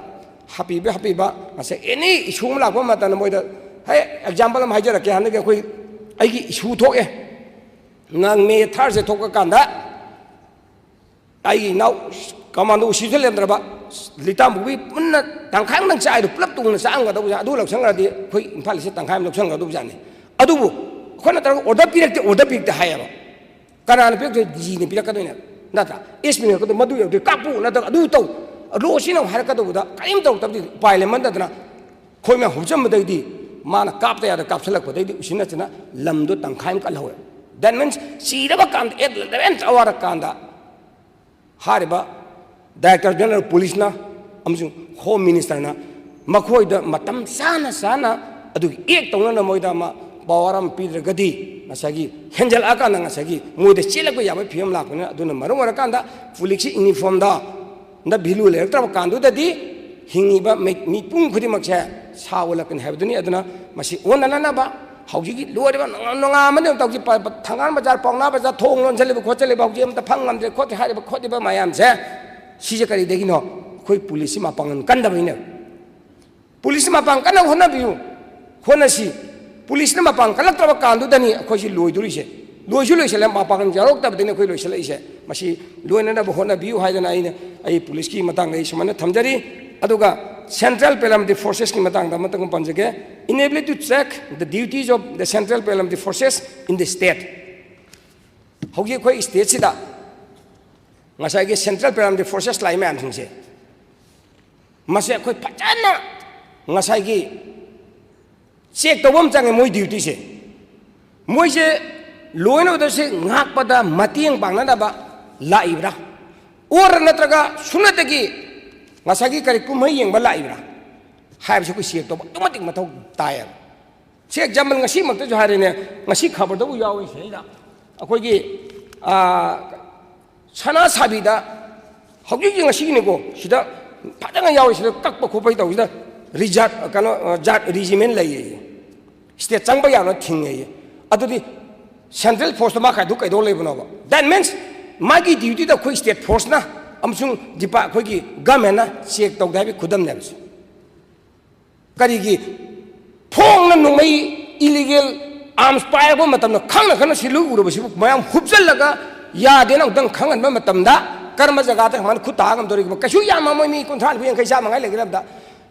ꯍꯥꯞꯄꯤꯕ, ꯍꯥꯞꯄꯤꯕ꯫ ꯉꯁꯥꯏ ꯑꯦꯅꯤ ꯏꯁꯨ ꯑꯃ ꯂꯥꯛꯄ ꯃꯇꯝꯗ ꯃꯣꯏꯗ, ꯍꯦ, ꯑꯦꯛꯖꯥꯝꯄꯜ ꯑꯃ ꯍꯥꯏꯖꯔꯛꯀꯦ꯫ ꯍꯟꯗꯛꯀꯤ ꯑꯩꯈꯣꯏ, ꯑꯩꯒꯤ ꯏꯁꯨ ꯊꯣꯛꯑꯦ, ꯅꯪ ꯃꯦ ꯊꯥꯔꯁꯦ ꯊꯣꯛꯄ ꯀꯥꯟꯗ ꯑꯩꯒꯤ ꯏꯅꯥꯎ ꯀꯃꯥꯟꯗꯣ ꯎꯁꯤꯁꯨ ꯂꯩꯔꯝꯗ꯭ꯔꯕ, ꯂꯤꯇꯥꯝꯕꯨꯒꯤ ꯄꯨꯟꯅ ꯇꯪꯈꯥꯏ ꯑꯃꯗꯪ ꯆꯥꯏꯗꯣ ꯄꯨꯂꯞ ꯇꯣꯡꯅ ꯆꯥꯔꯝꯒꯗꯧꯕꯖꯥꯠꯅꯤ꯫ ꯑꯗꯨ ꯂꯧꯁꯟꯈ꯭ꯔꯗꯤ ꯑꯩꯈꯣꯏ ꯏꯝꯐꯥꯜ ꯏꯁꯁꯦ ꯇꯪꯈꯥꯏ ꯑꯃ ꯂꯧꯁꯟꯈ꯭ꯔꯗꯧꯕꯖꯥꯠꯅꯤ꯫ ꯑꯗꯨꯕꯨ ꯑꯩꯈꯣꯏꯅ ꯇꯧꯔꯒ ꯑꯣꯔꯗꯔ ꯄꯤꯔꯛꯇꯦ, ꯑꯣꯔꯗꯔ ꯄꯤꯔꯛꯇꯦ ꯍꯥꯏꯌꯦꯕ꯫ ꯀꯅꯥꯅ ꯄꯤꯔꯛꯇꯣꯏ? ꯗꯤ ꯖꯤꯅ ꯄꯤꯔꯛꯀꯗꯣꯏꯅꯦ ꯅꯠꯇ꯭ꯔꯥ? ꯑꯦꯁ ꯄꯤꯅ ꯄꯤꯔꯛꯀꯗꯣꯏ, ꯃꯗꯨ ꯌꯧꯗꯣꯏ, ꯀꯥꯞꯄꯨ ꯅꯠꯇ꯭ꯔꯒ ꯑꯗꯨ ꯇꯧ, ꯂꯣ ꯁꯤꯅ ꯍꯥꯏꯔꯛꯀꯗꯧꯕꯗ ꯀꯔꯤꯝ ꯇꯧꯔꯛꯇꯕꯗꯤ ꯎꯄꯥꯏ ꯂꯩꯃꯟꯗꯗꯅ ꯑꯩꯈꯣꯏ ꯃꯌꯥꯝ ꯍꯧꯖꯤꯟꯕꯗꯒꯤꯗꯤ ꯃꯥꯅ ꯀꯥꯞꯇ ꯌꯥꯗ ꯀꯥꯞꯁꯤꯜꯂꯛꯄꯗꯒꯤꯗꯤ ꯎꯆꯤꯟ ꯅꯥꯆꯤꯟꯅ ꯂꯝꯗꯣ ꯇꯪꯈꯥꯏ ꯑꯃ ꯀꯜꯍꯧꯋꯦ꯫ That means ꯁꯤꯔꯕ ꯀꯥꯟꯗ, at eleventh hour ꯀꯥꯟꯗ ꯍꯥꯏꯔꯤꯕ ꯗꯥꯏꯔꯦꯛꯇꯔ ꯖꯦꯅꯔꯦꯜ ꯄꯨꯂꯤꯁꯅ ꯑꯃꯁꯨꯡ ꯍꯣꯝ ꯃꯤꯅꯤꯁꯇꯔꯅ ꯃꯈꯣꯏꯗ ꯃꯇꯝ ꯆꯥꯅ ꯆꯥꯅ ꯑꯗꯨꯒꯤ ꯑꯦꯛ ꯇꯧꯅꯅ ꯃꯣꯏꯗ ꯑꯃ ꯄꯋꯥꯔ ꯑꯃ ꯄꯤꯗ꯭ꯔꯒꯗꯤ ꯉꯁꯥꯏꯒꯤ ꯍꯦꯟꯖꯜꯂꯛꯑꯀꯥꯟꯗ ꯉꯁꯥꯏꯒꯤ ꯃꯣꯏꯗ ꯆꯦꯜꯂꯛꯄ ꯌꯥꯕꯒꯤ ꯐꯤꯕꯝ ꯂꯥꯛꯄꯅꯤꯅ꯫ ꯑꯗꯨꯅ ꯃꯔꯝ ꯑꯣꯏꯔꯀꯥꯟꯗ ꯄꯨꯂꯤꯁꯀꯤ ꯌꯨꯅꯤꯐꯣꯔꯝꯗ ꯗ ꯚꯦꯂꯨ ꯂꯩꯔꯛꯇ꯭ꯔꯕ ꯀꯥꯟꯗꯨꯗꯗꯤ ꯍꯤꯡꯉꯤꯕ ꯃꯤ-, ꯃꯤꯄꯨꯝ ꯈꯨꯗꯤꯡꯃꯛꯁꯦ ꯁꯥ ꯑꯣꯜꯂꯛꯀꯅꯤ ꯍꯥꯏꯕꯗꯨꯅꯤ꯫ ꯑꯗꯨꯅ ꯃꯁꯤ ꯑꯣꯟꯅꯅꯅꯕ ꯍꯧꯖꯤꯛꯀꯤ ꯂꯣꯏꯔꯤꯕ ꯅꯣꯡꯉꯥ-, ꯅꯣꯡꯉꯥꯟꯕꯗꯒꯤ ꯇꯧꯁꯤ ꯄ-, ꯄ-, ꯊꯪꯒꯥꯜ ꯕꯖꯥꯔ, ꯄꯥꯎꯅꯥ ꯕꯖꯥꯔ, ꯊꯣꯡ ꯂꯣꯟꯁꯤꯜꯂꯤꯕ ꯈꯣꯠꯆꯜꯂꯤꯕ, ꯍꯧꯖꯤꯛ ꯑꯝꯇ ꯐꯪ ꯉꯝꯗ꯭ꯔꯦ ꯈꯣꯠꯇ꯭ꯔꯦ ꯍꯥꯏꯔꯤꯕ ꯈꯣꯠꯂꯤꯕ ꯃꯌꯥꯝꯁꯦ, ꯁꯤꯁꯦ ꯀꯔꯤꯗꯒꯤꯅꯣ? ꯑꯩꯈꯣꯏ ꯄꯨꯂꯤꯁꯁꯤ ꯃꯄꯥꯡꯒꯜ ꯀꯟꯗꯕꯅꯤꯅ꯫ ꯄꯨꯂꯤꯁꯁꯤ ꯃꯄꯥꯡ ꯀꯟꯅ ꯍꯣꯠꯅꯕꯤꯌꯨ, ꯍꯣꯠꯅꯁꯤ꯫ ꯄꯨꯂꯤꯁꯅ ꯃꯄꯥꯡ ꯀꯜꯂꯛꯇ꯭ꯔꯕ ꯀꯥꯟꯗꯨꯗꯅꯤ ꯑꯩꯈꯣꯏꯁꯤ ꯂꯣꯏꯗꯣꯔꯤꯁꯦ꯫ ꯂꯣꯏꯁꯨ ꯂꯣꯏꯁꯤꯜꯂꯦ, ꯃꯄꯥꯡꯒꯜ ꯌꯥꯎꯔꯛꯇꯕꯗꯅꯤ ꯑꯩꯈꯣꯏ ꯂꯣꯏꯁꯤꯜꯂꯛꯏꯁꯦ꯫ ꯃꯁꯤ ꯂꯣꯏꯅꯅꯕ ꯍꯣꯠꯅꯕꯤꯌꯨ ꯍꯥꯏꯗꯅ ꯑꯩꯅ ꯑꯩ ꯄꯨꯂꯤꯁꯀꯤ ꯃꯇꯥꯡꯗ ꯑꯩ ꯁꯨꯃꯥꯏꯅ ꯊꯝꯖꯔꯤ꯫ ꯑꯗꯨꯒ Central Paramilitary Forcesꯀꯤ ꯃꯇꯥꯡꯗ ꯑꯃꯇꯪ ꯄꯟꯖꯒꯦ꯫ Inability to check the duties of the Central Paramilitary Forces in the state. ꯍꯧꯖꯤꯛ ꯑꯩꯈꯣꯏ stateꯁꯤꯗ ꯉꯁꯥꯏꯒꯤ Central Paramilitary Forces ꯂꯥꯛꯏ ꯃꯌꯥꯝꯁꯤꯡꯁꯦ, ꯃꯁꯤ ꯑꯩꯈꯣꯏ ꯐꯖꯅ ꯉꯁꯥꯏꯒꯤ check ꯇꯧꯕ ꯑꯃ ꯆꯪꯉꯦ ꯃꯣꯏ dutyꯁꯦ꯫ ꯃꯣꯏꯁꯦ law and orderꯁꯦ ꯉꯥꯛꯄꯗ ꯃꯇꯦꯡ ꯄꯥꯡꯅꯅꯕ ꯂꯥꯛꯏꯕ꯭ꯔꯥ? Or ꯅꯠꯇ꯭ꯔꯒ ꯁꯨꯞꯅꯇꯒꯤ ꯉꯁꯥꯏꯒꯤ ꯀꯔꯤ ꯀꯨꯝꯍꯩ ꯌꯦꯡꯕ ꯂꯥꯛꯏꯕ꯭ꯔꯥ ꯍꯥꯏꯕꯁꯤ ꯑꯩꯈꯣꯏ check ꯇꯧꯕ ꯑꯗꯨꯛꯀꯤ ꯃꯇꯤꯛ ꯃꯊꯧ ꯇꯥꯏꯌꯦꯕ꯫ ꯁꯤ example ꯉꯁꯤꯃꯛꯇꯁꯨ ꯍꯥꯏꯔꯦꯅꯦ, ꯉꯁꯤ ꯈꯕꯔꯗꯕꯨ ꯌꯥꯎꯔꯤ ꯁꯤꯗꯩꯗ꯫ ꯑꯩꯈꯣꯏꯒꯤ, ꯑꯥ, ꯁꯅꯥ ꯁꯥꯕꯤꯗ ꯍꯧꯖꯤꯛ ꯍꯧꯖꯤꯛ ꯉꯁꯤꯒꯤꯅꯤꯀꯣ, ꯁꯤꯗ ꯐꯖꯅ ꯌꯥꯎꯔꯤ, ꯁꯤꯗ ꯀꯛꯄ ꯈꯣꯠꯄꯒꯤ ꯇꯧꯕꯁꯤꯗ ꯔꯤꯖꯥꯠ, ꯀꯩꯅꯣ, ꯑ, ꯖꯥꯠ regiment ꯂꯩꯌꯦ꯫ State ꯆꯪꯕ ꯌꯥꯕꯅ ꯊꯤꯡꯉꯦꯌꯦ꯫ ꯑꯗꯨꯗꯤ Central Forceꯇ ꯃꯥ ꯀꯥꯏꯗꯨ ꯀꯩꯗꯧ ꯂꯩꯕꯅꯣꯕ? That means ꯃꯥꯒꯤ dutyꯗ ꯑꯩꯈꯣꯏ state forceꯅ ꯑꯃꯁꯨꯡ ꯗꯤꯄꯥ-, ꯑꯩꯈꯣꯏꯒꯤ governmentꯅ check ꯇꯧꯗꯦ ꯍꯥꯏꯕꯒꯤ ꯈꯨꯗꯝꯅꯦꯕ ꯁꯤ꯫ ꯀꯔꯤꯒꯤ? ꯐꯣꯡꯅ ꯅꯣꯡꯃꯩ illegal arms ꯄꯥꯏꯔꯛꯄ ꯃꯇꯝꯗ ꯈꯪꯅ ꯈꯪꯅ ꯁꯤ ꯂꯣꯏ ꯎꯔꯕꯁꯤꯕꯨ ꯃꯌꯥꯝ ꯍꯨꯞꯆꯜꯂꯒ ꯌꯥꯗꯦꯅ ꯑꯃꯨꯛꯇꯪ ꯈꯪꯍꯟꯕ ꯃꯇꯝꯗ ꯀꯔꯝꯕ ꯖꯒꯥꯗ ꯀꯃꯥꯏꯅ ꯈꯨꯠ ꯊꯥ ꯉꯝꯗꯣꯔꯤꯕꯅꯣ? ꯀꯩꯁꯨ ꯌꯥꯝꯃꯝꯃꯣꯏ, ꯃꯤ ꯀꯨꯟꯊ꯭ꯔꯥ ꯅꯤꯐꯨ ꯌꯥꯡꯈꯩ ꯆꯥꯝꯃ ꯉꯥꯏ ꯂꯩꯒꯗꯕꯗ꯫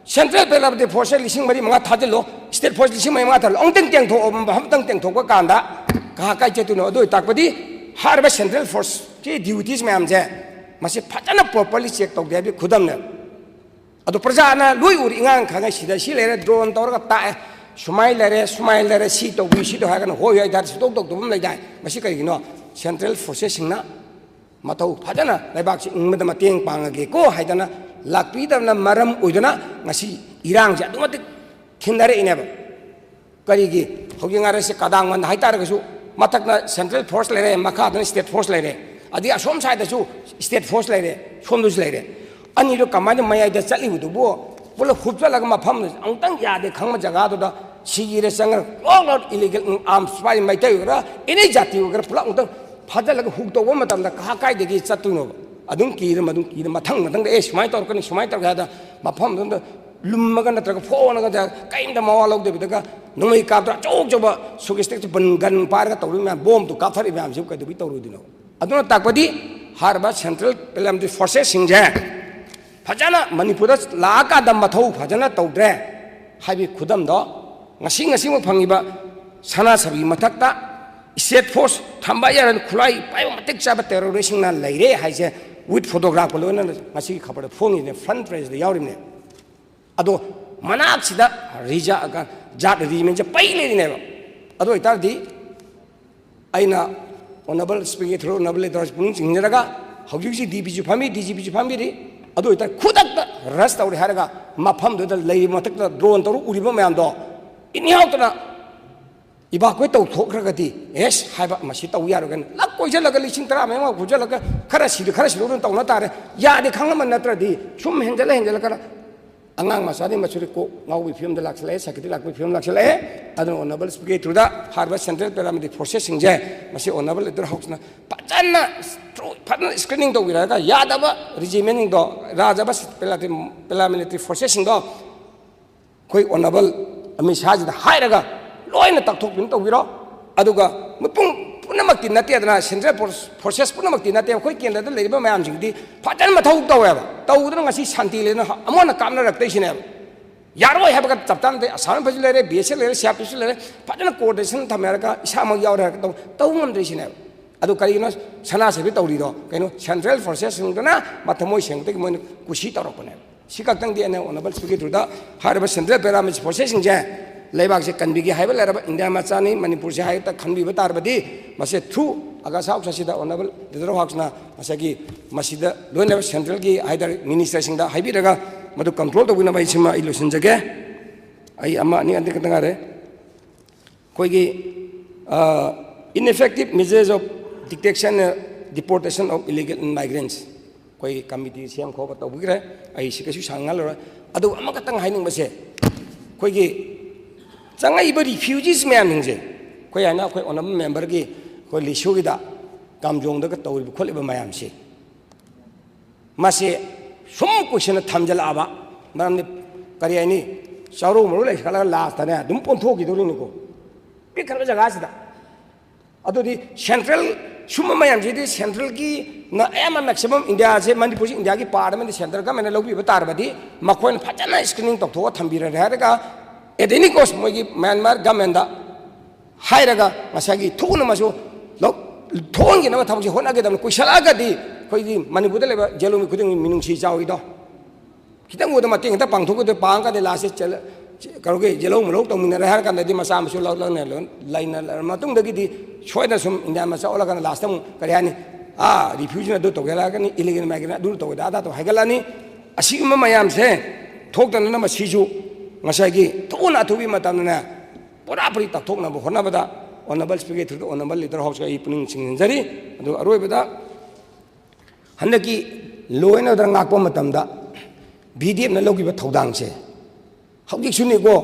Central Paramilitary Force ꯂꯤꯁꯤꯡ ꯃꯔꯤ ꯃꯉꯥ ꯊꯥꯖꯤꯜꯂꯣ, state force ꯂꯤꯁꯤꯡ ꯃꯔꯤ ꯃꯉꯥ ꯊꯥꯖꯤꯜꯂꯣ, ꯑꯃꯨꯛꯇꯪ ꯇꯦꯡꯊꯣꯛꯑꯣ, ꯃꯐꯝ ꯑꯃꯇꯪ ꯇꯦꯡꯊꯣꯛꯄ ꯀꯥꯟꯗ ꯀꯍꯥ ꯀꯥꯏ ꯆꯠꯇꯣꯏꯅꯣ? ꯑꯗꯨ ꯑꯣꯏꯇꯥꯔꯒꯗꯤ ꯍꯥꯏꯔꯤꯕ Central Forceꯀꯤ duties ꯃꯌꯥꯝꯁꯦ ꯃꯁꯤ ꯐꯖꯅ properly check ꯇꯧꯗꯦ ꯍꯥꯏꯕꯒꯤ ꯈꯨꯗꯝꯅꯦ꯫ ꯑꯗꯣ ꯄ꯭ꯔꯖꯥꯅ ꯂꯣꯏ ꯎꯔꯤ, ꯏꯉꯥꯡ ꯈꯪꯉꯦ, ꯁꯤꯗ ꯁꯤ ꯂꯩꯔꯦ, drone ꯇꯧꯔꯒ ꯇꯥꯛꯑꯦ, ꯁꯨꯃꯥꯏꯅ ꯂꯩꯔꯦ, ꯁꯨꯃꯥꯏꯅ ꯂꯩꯔꯦ, ꯁꯤ ꯇꯧꯕꯤ, ꯁꯤ ꯇꯧ ꯍꯥꯏꯔꯒꯅ ꯍꯣꯏ ꯍꯣꯏ ꯍꯥꯏꯇꯥꯔꯦ, ꯁꯨꯇꯧ ꯇꯧꯗꯕ ꯑꯃ ꯂꯩꯗꯥꯏ? ꯃꯁꯤ ꯀꯔꯤꯒꯤꯅꯣ? Central Forcesꯁꯤꯡꯅ ꯃꯇꯧ ꯐꯖꯅ ꯂꯩꯕꯥꯛꯁꯤ ꯏꯪꯕꯗ ꯃꯇꯦꯡ ꯄꯥꯡꯉꯒꯦꯀꯣ ꯍꯥꯏꯗꯅ ꯂꯥꯛꯄꯤꯗꯕꯅ ꯃꯔꯝ ꯑꯣꯏꯗꯨꯅ ꯉꯁꯤ ꯏꯔꯥꯡꯁꯦ ꯑꯗꯨꯛ ꯃꯇꯤꯛ ꯈꯤꯟꯊꯔꯛꯏꯅꯦꯕ꯫ ꯀꯔꯤꯒꯤ? ꯍꯧꯖꯤꯛ ꯉꯥꯏꯔꯁꯤ ꯀꯗꯥꯡ ꯃꯟꯗ ꯍꯥꯏꯇꯥꯔꯒꯁꯨ ꯃꯊꯛꯅ Central Force ꯂꯩꯔꯦ, ꯃꯈꯥꯗꯅ state force ꯂꯩꯔꯦ, ꯑꯗꯩ ꯑꯁꯣꯝ sideꯇꯁꯨ state force ꯂꯩꯔꯦ, ꯁꯣꯝꯗꯁꯨ ꯂꯩꯔꯦ꯫ ꯑꯅꯤꯗꯣ ꯀꯃꯥꯏꯅ ꯃꯌꯥꯏꯗ ꯆꯠꯂꯤꯕꯗꯨꯕꯨ ꯄꯨꯂꯞ ꯍꯨꯞꯆꯜꯂꯒ ꯃꯐꯝꯗꯨ ꯑꯃꯨꯛꯇꯪ ꯌꯥꯗꯦ ꯈꯪꯕ ꯖꯒꯥꯗꯨꯗ ꯁꯤꯒꯤꯔ ꯆꯪꯉꯒ ꯂꯣꯛ ꯂꯣꯛ ꯏꯂꯤꯒꯦꯜ ꯑꯥꯔꯝꯁ ꯄꯥꯏ ꯃꯩꯇꯩ ꯑꯣꯏꯒꯦꯔꯥ ꯑꯦꯅꯤ ꯖꯥꯇꯤ ꯑꯣꯏꯒꯦꯔꯥ ꯄꯨꯂꯞ ꯑꯃꯨꯛꯇꯪ ꯐꯥꯖꯤꯜꯂꯒ ꯍꯨꯛ ꯇꯧꯕ ꯃꯇꯝꯗ ꯀꯍꯥ ꯀꯥꯏꯗꯒꯤ ꯆꯠꯇꯣꯏꯅꯣꯕ? ꯑꯗꯨꯝ ꯀꯤꯔ ꯃꯗꯨꯝ ꯀꯤꯔ ꯃꯊꯪ ꯃꯊꯪꯗ ꯑꯦ ꯁꯨꯃꯥꯏꯅ ꯇꯧꯔꯛꯀꯅꯤ ꯁꯨꯃꯥꯏꯅ ꯇꯧꯔꯛꯀꯦ ꯍꯥꯏꯗ ꯃꯐꯝꯗꯨꯗ ꯂꯨꯝꯃꯒ ꯅꯠꯇ꯭ꯔꯒ ꯐꯣꯡꯉꯒ ꯀꯔꯤꯝꯇ ꯃꯋꯥ ꯂꯧꯗꯕꯤꯗꯒ ꯅꯣꯡꯃꯩ ꯀꯥꯞꯇ ꯑꯆꯧ ꯑꯆꯧꯕ ꯁꯨꯒꯤꯁꯇꯤꯛ ꯒꯟ ꯄꯥꯏꯔꯒ ꯇꯧꯔꯤꯕ ꯃꯌꯥꯝ ꯕꯣꯝꯗꯨ ꯀꯥꯞꯊꯔꯤꯕ ꯃꯌꯥꯝꯁꯤꯕꯨ ꯀꯩꯗꯧꯕꯩ ꯇꯧꯔꯣꯏꯗꯣꯏꯅꯣ? ꯑꯗꯨꯅ ꯇꯥꯛꯄꯗꯤ ꯍꯥꯏꯔꯤꯕ ꯁꯦꯟꯇ꯭ꯔꯦꯜ ꯄꯦꯔꯥꯃꯤꯂꯤꯇꯔꯤ ꯐꯣꯔꯁꯦꯁꯁꯤꯡꯁꯦ ꯐꯖꯅ ꯃꯅꯤꯄꯨꯔꯗ ꯂꯥꯛꯑꯀꯥꯟꯗ ꯃꯊꯧ ꯐꯖꯅ ꯇꯧꯗ꯭ꯔꯦ ꯍꯥꯏꯕꯒꯤ ꯈꯨꯗꯝꯗꯣ ꯉꯁꯤ ꯉꯁꯤꯃꯛ ꯐꯪꯉꯤꯕ ꯁꯅꯥ ꯁꯥꯕꯤꯒꯤ ꯃꯊꯛꯇ ꯁ꯭ꯇꯦꯠ ꯐꯣꯔꯁ ꯊꯝꯕ ꯌꯥꯔꯅꯤ ꯈꯨꯠꯂꯥꯏ ꯄꯥꯏꯕ ꯃꯇꯤꯛ ꯆꯥꯕ ꯇꯦꯔꯣꯔꯤꯁꯁꯤꯡꯅ ꯂꯩꯔꯦ ꯍꯥꯏꯁꯦ ꯋꯤꯠ ꯐꯣꯇꯣꯒ꯭ꯔꯥꯐꯀ ꯂꯣꯏꯅꯅ ꯉꯁꯤꯒꯤ ꯈꯕꯔꯗ ꯐꯣꯡꯉꯤꯅꯦ, ꯐ꯭ꯔꯟ ꯄꯦꯖꯇ ꯌꯥꯎꯔꯤꯕꯅꯦ꯫ ꯑꯗꯣ ꯃꯅꯥꯛꯁꯤꯗ ꯔꯤꯖꯥ ꯖꯥꯠ ꯔꯤꯖꯤꯃꯦꯟꯁꯦ ꯄꯩ ꯂꯩꯔꯤꯅꯦꯕ꯫ ꯑꯗꯨ ꯑꯣꯏꯇꯥꯔꯗꯤ ꯑꯩꯅ honourable speaker through honourable leaders ꯄꯨꯛꯅꯤꯡ ꯆꯤꯡꯁꯤꯟꯖꯔꯒ ꯍꯧꯖꯤꯛ ꯍꯧꯖꯤꯛ ꯗꯤ ꯄꯤꯁꯨ ꯐꯝꯃꯤ, ꯗꯤ ꯖꯤ ꯄꯤꯁꯨ ꯐꯝꯕꯤꯔꯤ꯫ ꯑꯗꯨ ꯑꯣꯏꯇꯥꯔꯗꯤ ꯈꯨꯗꯛꯇ ꯔꯁ ꯇꯧꯔꯦ ꯍꯥꯏꯔꯒ ꯃꯐꯝꯗꯨꯗ ꯂꯩꯔꯤꯕ ꯃꯊꯛꯇ ꯗ꯭ꯔꯣꯟ ꯇꯧꯔ ꯎꯔꯤꯕ ꯃꯌꯥꯝꯗꯣ ꯏꯟꯌꯥꯎꯇꯅ ꯏꯚꯥꯀꯨꯋꯦꯠ ꯇꯧꯊꯣꯛꯈ꯭ꯔꯒꯗꯤ ꯑꯦꯁ ꯍꯥꯏꯕ ꯃꯁꯤ ꯇꯧ ꯌꯥꯔꯣꯏ ꯀꯩꯅꯣ꯫ ꯂꯛ ꯀꯣꯏꯁꯤꯜꯂꯒ ꯂꯤꯁꯤꯡ ꯇꯔꯥ ꯃꯌꯥ ꯄꯨꯁꯤꯜꯂꯒ ꯈꯔ ꯁꯤꯗ ꯈꯔ ꯁꯤꯗꯣꯛꯅ ꯇꯧꯅ ꯇꯥꯔꯦ꯫ ꯌꯥꯗꯦ ꯈꯪꯉꯝꯕ ꯅꯠꯇ꯭ꯔꯗꯤ ꯁꯨꯝ ꯍꯦꯟꯖꯜꯂ ꯍꯦꯟꯖꯜꯂ ꯈꯔ ꯑꯉꯥꯡ ꯃꯆꯥꯗꯤ ꯃꯆꯨꯔꯤ ꯀꯣꯛ ꯉꯥꯎꯕꯒꯤ ꯐꯤꯕꯝꯗ ꯂꯥꯛꯁꯤꯜꯂꯛꯑꯦ, ꯁꯥꯏꯀꯦꯇ꯭ꯔꯤꯛ ꯂꯥꯛꯄꯒꯤ ꯐꯤꯕꯝ ꯂꯥꯛꯁꯤꯜꯂꯛꯑꯦ꯫ ꯑꯗꯨꯅ ꯑꯣꯅꯔꯦꯕꯜ ꯁ꯭ꯄꯤꯀꯔ ꯊ꯭ꯔꯨꯗ ꯍꯥꯏꯔꯤꯕ ꯁꯦꯟꯇ꯭ꯔꯦꯜ ꯄꯦꯔꯥꯃꯤꯂꯤꯇꯔꯤ ꯐꯣꯔꯁꯦꯁꯁꯤꯡꯁꯦ ꯃꯁꯤ ꯑꯣꯅꯔꯦꯕꯜ ꯂꯤꯗꯔ ꯍꯥꯎꯁꯅ ꯐꯖꯅ ꯐꯖꯅ ꯁ꯭ꯀ꯭ꯔꯤꯅꯤꯡ ꯇꯧꯕꯤꯔꯒ ꯌꯥꯗꯕ ꯔꯤꯖꯤꯃꯦꯟꯁꯤꯡꯗꯣ, ꯌꯥꯗꯕ ꯄꯦꯔꯥꯃꯤꯂꯤꯇꯔꯤ ꯐꯣꯔꯁꯦꯁꯁꯤꯡꯗꯣ ꯑꯩꯈꯣꯏ ꯑꯣꯅꯔꯦꯕꯜ ꯑꯃꯤꯠ ꯁꯥꯍꯁꯤꯗ ꯍꯥꯏꯔꯒ ꯂꯣꯏꯅ ꯇꯥꯛꯊꯣꯛꯄꯤꯅ ꯇꯧꯕꯤꯔꯣ꯫ ꯑꯗꯨꯒ ꯃꯤꯄꯨꯝ ꯄꯨꯝꯅꯃꯛꯇꯤ ꯅꯠꯇꯦꯗꯅ, ꯁꯦꯟꯇ꯭ꯔꯦꯜ ꯐꯣꯔꯁ, ꯐꯣꯔꯁꯦꯁ ꯄꯨꯝꯅꯃꯛꯇꯤ ꯅꯠꯇꯦ, ꯑꯩꯈꯣꯏ ꯀꯦꯟꯗ꯭ꯔꯗ ꯂꯩꯔꯤꯕ ꯃꯌꯥꯝꯁꯤꯡꯗꯤ ꯐꯖꯅ ꯃꯊꯧ ꯇꯧꯋꯦꯕ꯫ ꯇꯧꯗꯅ ꯉꯁꯤ ꯁꯥꯟꯇꯤ ꯂꯩꯅ ꯑꯃꯨꯛ ꯍꯟꯅ ꯀꯥꯞꯅꯔꯛꯇꯣꯏꯁꯤꯅꯦꯕ꯫ ꯌꯥꯔꯣꯏ ꯍꯥꯏꯕꯒ ꯆꯞ ꯆꯥꯅ ꯅꯠꯇꯦ꯫ ꯑꯁꯥꯝ ꯔꯥꯏꯐꯜꯁꯨ ꯂꯩꯔꯦ, ꯕꯤ ꯑꯦꯁ ꯑꯦꯐ ꯂꯩꯔꯦ, ꯁꯤ ꯑꯥꯔ ꯄꯤ ꯑꯦꯐꯁꯨ ꯂꯩꯔꯦ, ꯐꯖꯅ ꯀꯣꯑꯣꯔꯗꯤꯅꯦꯁꯟ ꯊꯝꯃꯦ ꯍꯥꯏꯔꯒ ꯏꯁꯥꯃꯛ ꯌꯥꯎꯔꯦ ꯍꯥꯏꯔꯒ ꯇꯧ-, ꯇꯧꯕ ꯉꯝꯗ꯭ꯔꯤꯁꯤꯅꯦꯕ꯫ ꯑꯗꯨ ꯀꯔꯤꯒꯤꯅꯣ ꯁꯅꯥ ꯁꯥꯕꯤ ꯇꯧꯔꯤꯗꯣ? ꯀꯩꯅꯣ, ꯁꯦꯟꯇ꯭ꯔꯦꯜ ꯐꯣꯔꯁꯦꯁꯁꯤꯡꯗꯨꯅ ꯃꯊꯃꯣꯏ ꯁꯦꯡꯕꯗꯒꯤ ꯃꯣꯏꯅ ꯀꯨꯁꯤ ꯇꯧꯔꯛꯄꯅꯦꯕ꯫ ꯁꯤ ꯈꯛꯇꯪꯗꯤ ꯑꯩꯅ ꯑꯣꯅꯔꯦꯕꯜ ꯁ꯭ꯄꯤꯀꯔ ꯊ꯭ꯔꯨꯗ ꯍꯥꯏꯔꯤꯕ ꯁꯦꯟꯇ꯭ꯔꯦꯜ ꯄꯦꯔꯥꯃꯤꯂꯤꯇꯔꯤ ꯐꯣꯔꯁꯦꯁꯁꯤꯡꯁꯦ ꯂꯩꯕꯥꯛꯁꯦ ꯀꯟꯕꯤꯒꯦ ꯍꯥꯏꯕ ꯂꯩꯔꯕ ꯏꯟꯗꯤꯌꯥ ꯃꯆꯥꯅꯤ, ꯃꯅꯤꯄꯨꯔꯁꯦ ꯍꯥꯏꯕꯇ ꯈꯟꯕꯤꯕ ꯇꯥꯔꯕꯗꯤ ꯃꯁꯦ ꯊ꯭ꯔꯨ ꯑꯒꯁ ꯍꯥꯎꯁ ꯑꯁꯤꯗ ꯑꯣꯅꯔꯦꯕꯜ ꯂꯤꯗꯔ ꯍꯥꯎꯁꯅ ꯉꯁꯥꯏꯒꯤ ꯃꯁꯤꯗ ꯂꯣꯏꯅꯕ ꯁꯦꯟꯇ꯭ꯔꯦꯜꯒꯤ ꯍꯥꯏꯇꯥꯔꯦ ꯃꯤꯅꯤꯁꯇꯔꯁꯤꯡꯗ ꯍꯥꯏꯕꯤꯔꯒ ꯃꯗꯨ ꯀꯟꯇ꯭ꯔꯣꯜ ꯇꯧꯕꯤꯅꯕ ꯑꯩ ꯁꯤꯃ ꯑꯩ ꯂꯣꯏꯁꯤꯟꯖꯒꯦ꯫ ꯑꯩ ꯑꯃ ꯑꯅꯤ ꯑꯅꯤ ꯈꯛꯇ ꯉꯥꯏꯔꯦ꯫ ꯑꯩꯈꯣꯏꯒꯤ ineffective measures of detection, deportation of illegal immigrants꯫ ꯑꯩꯈꯣꯏ ꯀꯃꯤꯇꯤ ꯁꯦꯝ ꯈꯣꯠꯄ ꯇꯧꯕꯤꯈ꯭ꯔꯦ꯫ ꯑꯩ ꯁꯤ ꯀꯩꯁꯨ ꯁꯥꯡꯍꯜꯂꯔꯣꯏ꯫ ꯑꯗꯨꯒ ꯑꯃꯈꯛꯇꯪ ꯍꯥꯏꯅꯤꯡꯕꯁꯦ, ꯑꯩꯈꯣꯏꯒꯤ ꯆꯪꯉꯛꯏꯕ refugees ꯃꯌꯥꯝꯁꯤꯡꯁꯦ, ꯑꯩꯈꯣꯏ ꯍꯥꯏꯅ ꯑꯩꯈꯣꯏ ꯑꯣꯅꯔꯦꯕꯜ ꯃꯦꯝꯕꯔꯒꯤ ꯑꯩꯈꯣꯏ ꯂꯤꯁꯨꯒꯤꯗ ꯀꯥꯝꯖꯣꯡꯗꯒ ꯇꯧꯔꯤꯕ ꯈꯣꯠꯂꯤꯕ ꯃꯌꯥꯝꯁꯦ, ꯃꯁꯤ ꯁꯨꯝ ꯀꯨꯏꯁꯟꯅ ꯊꯝꯖꯤꯜꯂꯛꯑꯕ ꯃꯔꯝꯗꯤ, ꯀꯔꯤ ꯍꯥꯏꯅꯤ, ꯆꯥꯔꯧ ꯃꯔꯨ ꯂꯩꯈꯠꯂꯒ ꯂꯥꯁꯇꯅꯦ ꯑꯗꯨꯝ ꯑꯣꯟꯊꯣꯛꯈꯤꯗꯧꯔꯤꯅꯤꯀꯣ, ꯄꯤꯛꯈ꯭ꯔꯕ ꯖꯒꯥꯁꯤꯗ꯫ ꯑꯗꯨꯗꯤ ꯁꯦꯟꯇ꯭ꯔꯦꯜ, ꯁꯨꯝꯕ ꯃꯌꯥꯝꯁꯤꯗꯤ ꯁꯦꯟꯇ꯭ꯔꯦꯜꯒꯤꯅ ꯑꯌꯥꯝꯕ ꯃꯦꯛꯁꯤꯃꯝ ꯏꯟꯗꯤꯌꯥꯁꯦ, ꯃꯅꯤꯄꯨꯔꯁꯤ ꯏꯟꯗꯤꯌꯥꯒꯤ ꯄꯥꯔꯠ ꯑꯃꯗꯤ ꯁꯦꯟꯇ꯭ꯔꯦꯜ ꯒꯃꯦꯟꯅ ꯂꯧꯕꯤꯕ ꯇꯥꯔꯕꯗꯤ ꯃꯈꯣꯏꯅ ꯐꯖꯅ ꯁ꯭ꯀ꯭ꯔꯤꯅꯤꯡ ꯇꯧꯊꯣꯛꯑ ꯊꯝꯕꯤꯔꯦ ꯍꯥꯏꯔꯒ, ꯑꯦꯠ ꯑꯦꯅꯤ ꯀꯣꯁ ꯃꯣꯏꯒꯤ ꯃ꯭ꯌꯥꯟꯃꯥꯔ ꯒꯃꯦꯟꯗ ꯍꯥꯏꯔꯒ ꯉꯁꯥꯏꯒꯤ ꯊꯨꯅꯃꯛꯁꯨ ꯂꯧ-, ꯊꯣꯛꯍꯟꯈꯤꯅꯕ ꯊꯕꯛꯁꯤ ꯍꯣꯠꯅꯒꯗꯕꯅꯤ꯫ ꯀꯨꯏꯁꯜꯂꯛꯑꯒꯗꯤ ꯑꯩꯈꯣꯏꯒꯤ ꯃꯅꯤꯄꯨꯔꯗ ꯂꯩꯕ ꯖꯦꯂꯣꯃꯤ ꯈꯨꯗꯤꯡꯒꯤ ꯃꯤꯅꯨꯡꯁꯤ ꯆꯥꯎꯏꯗꯣ꯫ ꯈꯤꯇꯪ ꯎꯕꯗ ꯃꯇꯦꯡ ꯈꯤꯇꯪ ꯄꯥꯡꯊꯣꯛꯀꯗꯣꯏ ꯄꯥꯡꯉꯀꯥꯟꯗ ꯂꯥꯁꯁꯦ ꯀꯩꯅꯣꯒꯤ ꯌꯦꯜꯍꯧ ꯃꯦꯜꯍꯧ ꯇꯧꯃꯤꯟꯅꯔꯦ ꯍꯥꯏꯔ ꯀꯥꯟꯗꯗꯤ ꯃꯆꯥ ꯃꯁꯨ ꯂꯧ-, ꯂꯧꯅ ꯂꯣꯏ-, ꯂꯩꯅꯔ ꯃꯇꯨꯡꯗꯒꯤꯗꯤ ꯁꯣꯏꯗꯅ ꯁꯨꯝ ꯏꯟꯗꯤꯌꯥ ꯃꯆꯥ ꯑꯣꯜꯂꯀꯥꯟꯗ ꯂꯥꯁꯇ ꯑꯃꯨꯛ ꯀꯔꯤ ꯍꯥꯏꯅꯤ, ꯑꯥ, ꯔꯤꯐ꯭ꯌꯨꯖꯤꯅ ꯑꯗꯨ ꯇꯧꯒꯦ ꯍꯥꯏꯔꯛꯀꯅꯤ, ꯏꯂꯤꯒꯦꯜ ꯃꯥꯏꯒ꯭ꯔꯦꯟ ꯑꯗꯨ ꯇꯧꯒꯦ ꯑꯗꯥ ꯇꯧ ꯍꯥꯏꯒꯠꯂꯛꯑꯅꯤ꯫ ꯑꯁꯤꯒꯨꯝꯕ ꯃꯌꯥꯝꯁꯦ ꯊꯣꯛꯇꯅꯅꯕ ꯁꯤꯁꯨ ꯉꯁꯥꯏꯒꯤ ꯊꯨꯅ ꯑꯊꯨꯕꯤ ꯃꯇꯝꯗꯅꯦ ꯄꯨꯔꯥ ꯄꯨꯔꯤ ꯇꯥꯛꯊꯣꯛꯅꯕ ꯍꯣꯠꯅꯕꯗ ꯑꯣꯅꯔꯦꯕꯜ ꯁ꯭ꯄꯤꯀꯔꯒꯤ ꯊ꯭ꯔꯨꯗ ꯑꯣꯅꯔꯦꯕꯜ ꯂꯤꯗꯔ ꯍꯥꯎꯁꯀ ꯑꯩ ꯄꯨꯛꯅꯤꯡ ꯆꯤꯡꯁꯤꯟꯖꯔꯤ꯫ ꯑꯗꯨꯒ ꯑꯔꯣꯏꯕꯗ ꯍꯟꯗꯛꯀꯤ ꯂꯣ ꯑꯦꯟ ꯑꯣꯔꯗꯔ ꯉꯥꯛꯄ ꯃꯇꯝꯗ ꯕꯤ ꯗꯤ ꯑꯦꯐꯅ ꯂꯧꯈꯤꯕ ꯊꯧꯗꯥꯡꯁꯦ ꯍꯧꯖꯤꯛꯁꯨꯅꯤꯀꯣ,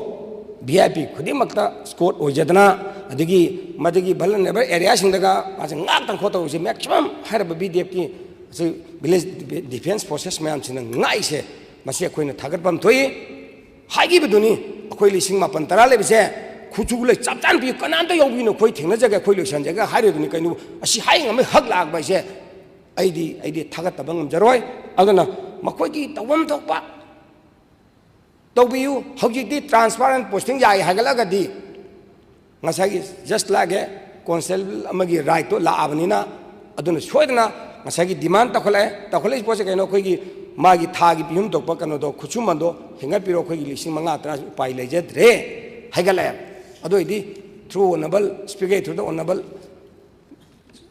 ꯚꯤ ꯑꯥꯏ ꯄꯤ ꯈꯨꯗꯤꯡꯃꯛꯇ ꯁ꯭ꯀꯣꯠ ꯑꯣꯏꯖꯗꯅ, ꯑꯗꯒꯤ ꯃꯗꯨꯒꯤ ꯚꯜꯅꯔꯦꯕꯜ ꯑꯦꯔꯤꯌꯥꯁꯤꯡꯗꯒ ꯃꯥꯁꯦ ꯉꯥꯛꯇꯅ ꯈꯣꯠꯇꯧꯔꯤꯁꯦ, ꯃꯦꯛꯁꯤꯃꯝ ꯍꯥꯏꯔꯕ ꯕꯤ ꯗꯤ ꯑꯦꯐꯀꯤ ꯚꯤꯂꯦꯖ ꯗꯤꯐꯦꯟꯁ ꯐꯣꯔꯁꯦꯁ ꯃꯌꯥꯝꯁꯤꯅ ꯉꯥꯛꯏꯁꯦ, ꯃꯁꯤ ꯑꯩꯈꯣꯏꯅ ꯊꯥꯒꯠꯐꯝ ꯊꯣꯛꯏ꯫ ꯍꯥꯏꯈꯤꯕꯗꯨꯅꯤ, ꯑꯩꯈꯣꯏ ꯂꯤꯁꯤꯡ ꯃꯥꯄꯟ ꯇꯔꯥ ꯂꯩꯕꯁꯦ ꯈꯨꯠꯁꯨ ꯈꯨꯠꯂꯥꯏ ꯆꯞ ꯆꯥꯅ ꯄꯤꯌꯨ, ꯀꯅꯥꯝꯇ ꯌꯥꯎꯕꯤꯅꯨ, ꯑꯩꯈꯣꯏ ꯊꯦꯡꯅꯖꯒꯦ, ꯑꯩꯈꯣꯏ ꯂꯣꯏꯁꯟꯖꯒꯦ ꯍꯥꯏꯔꯤꯗꯨꯅꯤ꯫ ꯀꯩꯅꯣ, ꯑꯁꯤ ꯍꯥꯏ ꯉꯝꯕꯩ ꯍꯛ ꯂꯥꯛꯄ ꯍꯥꯏꯁꯦ ꯑꯩꯗꯤ, ꯑꯩꯗꯤ ꯊꯥꯒꯠꯇꯕ ꯉꯝꯖꯔꯣꯏ꯫ ꯑꯗꯨꯅ ꯃꯈꯣꯏꯒꯤ ꯇꯧꯐꯝ ꯊꯣꯛꯄ ꯇꯧꯕꯤꯌꯨ꯫ ꯍꯧꯖꯤꯛꯇꯤ transfer and posting ꯌꯥꯏ ꯍꯥꯏꯒꯠꯂꯒꯗꯤ ꯉꯁꯥꯏꯒꯤ just like a constable ꯑꯃꯒꯤ ꯔꯥꯏꯠꯇꯣ ꯂꯥꯛꯑꯕꯅꯤꯅ, ꯑꯗꯨꯅ ꯁꯣꯏꯗꯅ ꯉꯁꯥꯏꯒꯤ ꯗꯤꯃꯥꯟ ꯇꯧꯈꯠꯂꯛꯑꯦ꯫ ꯇꯧꯈꯠꯂꯛꯏ ꯄꯣꯠꯁꯦ ꯀꯩꯅꯣ? ꯑꯩꯈꯣꯏꯒꯤ ꯃꯥꯒꯤ ꯊꯥꯒꯤ ꯄꯤꯐꯝ ꯊꯣꯛꯄ ꯀꯩꯅꯣꯗꯣ, ꯈꯨꯠꯁꯨꯃꯟꯗꯣ ꯍꯦꯟꯒꯠꯄꯤꯔꯣ, ꯑꯩꯈꯣꯏꯒꯤ ꯂꯤꯁꯤꯡ ꯃꯉꯥ ꯇꯔꯥꯁꯤ ꯎꯄꯥꯏ ꯂꯩꯖꯗ꯭ꯔꯦ ꯍꯥꯏꯒꯠꯂꯛꯑꯦ꯫ ꯑꯗꯨ ꯑꯣꯏꯗꯤ through honorable speaker, through the honorable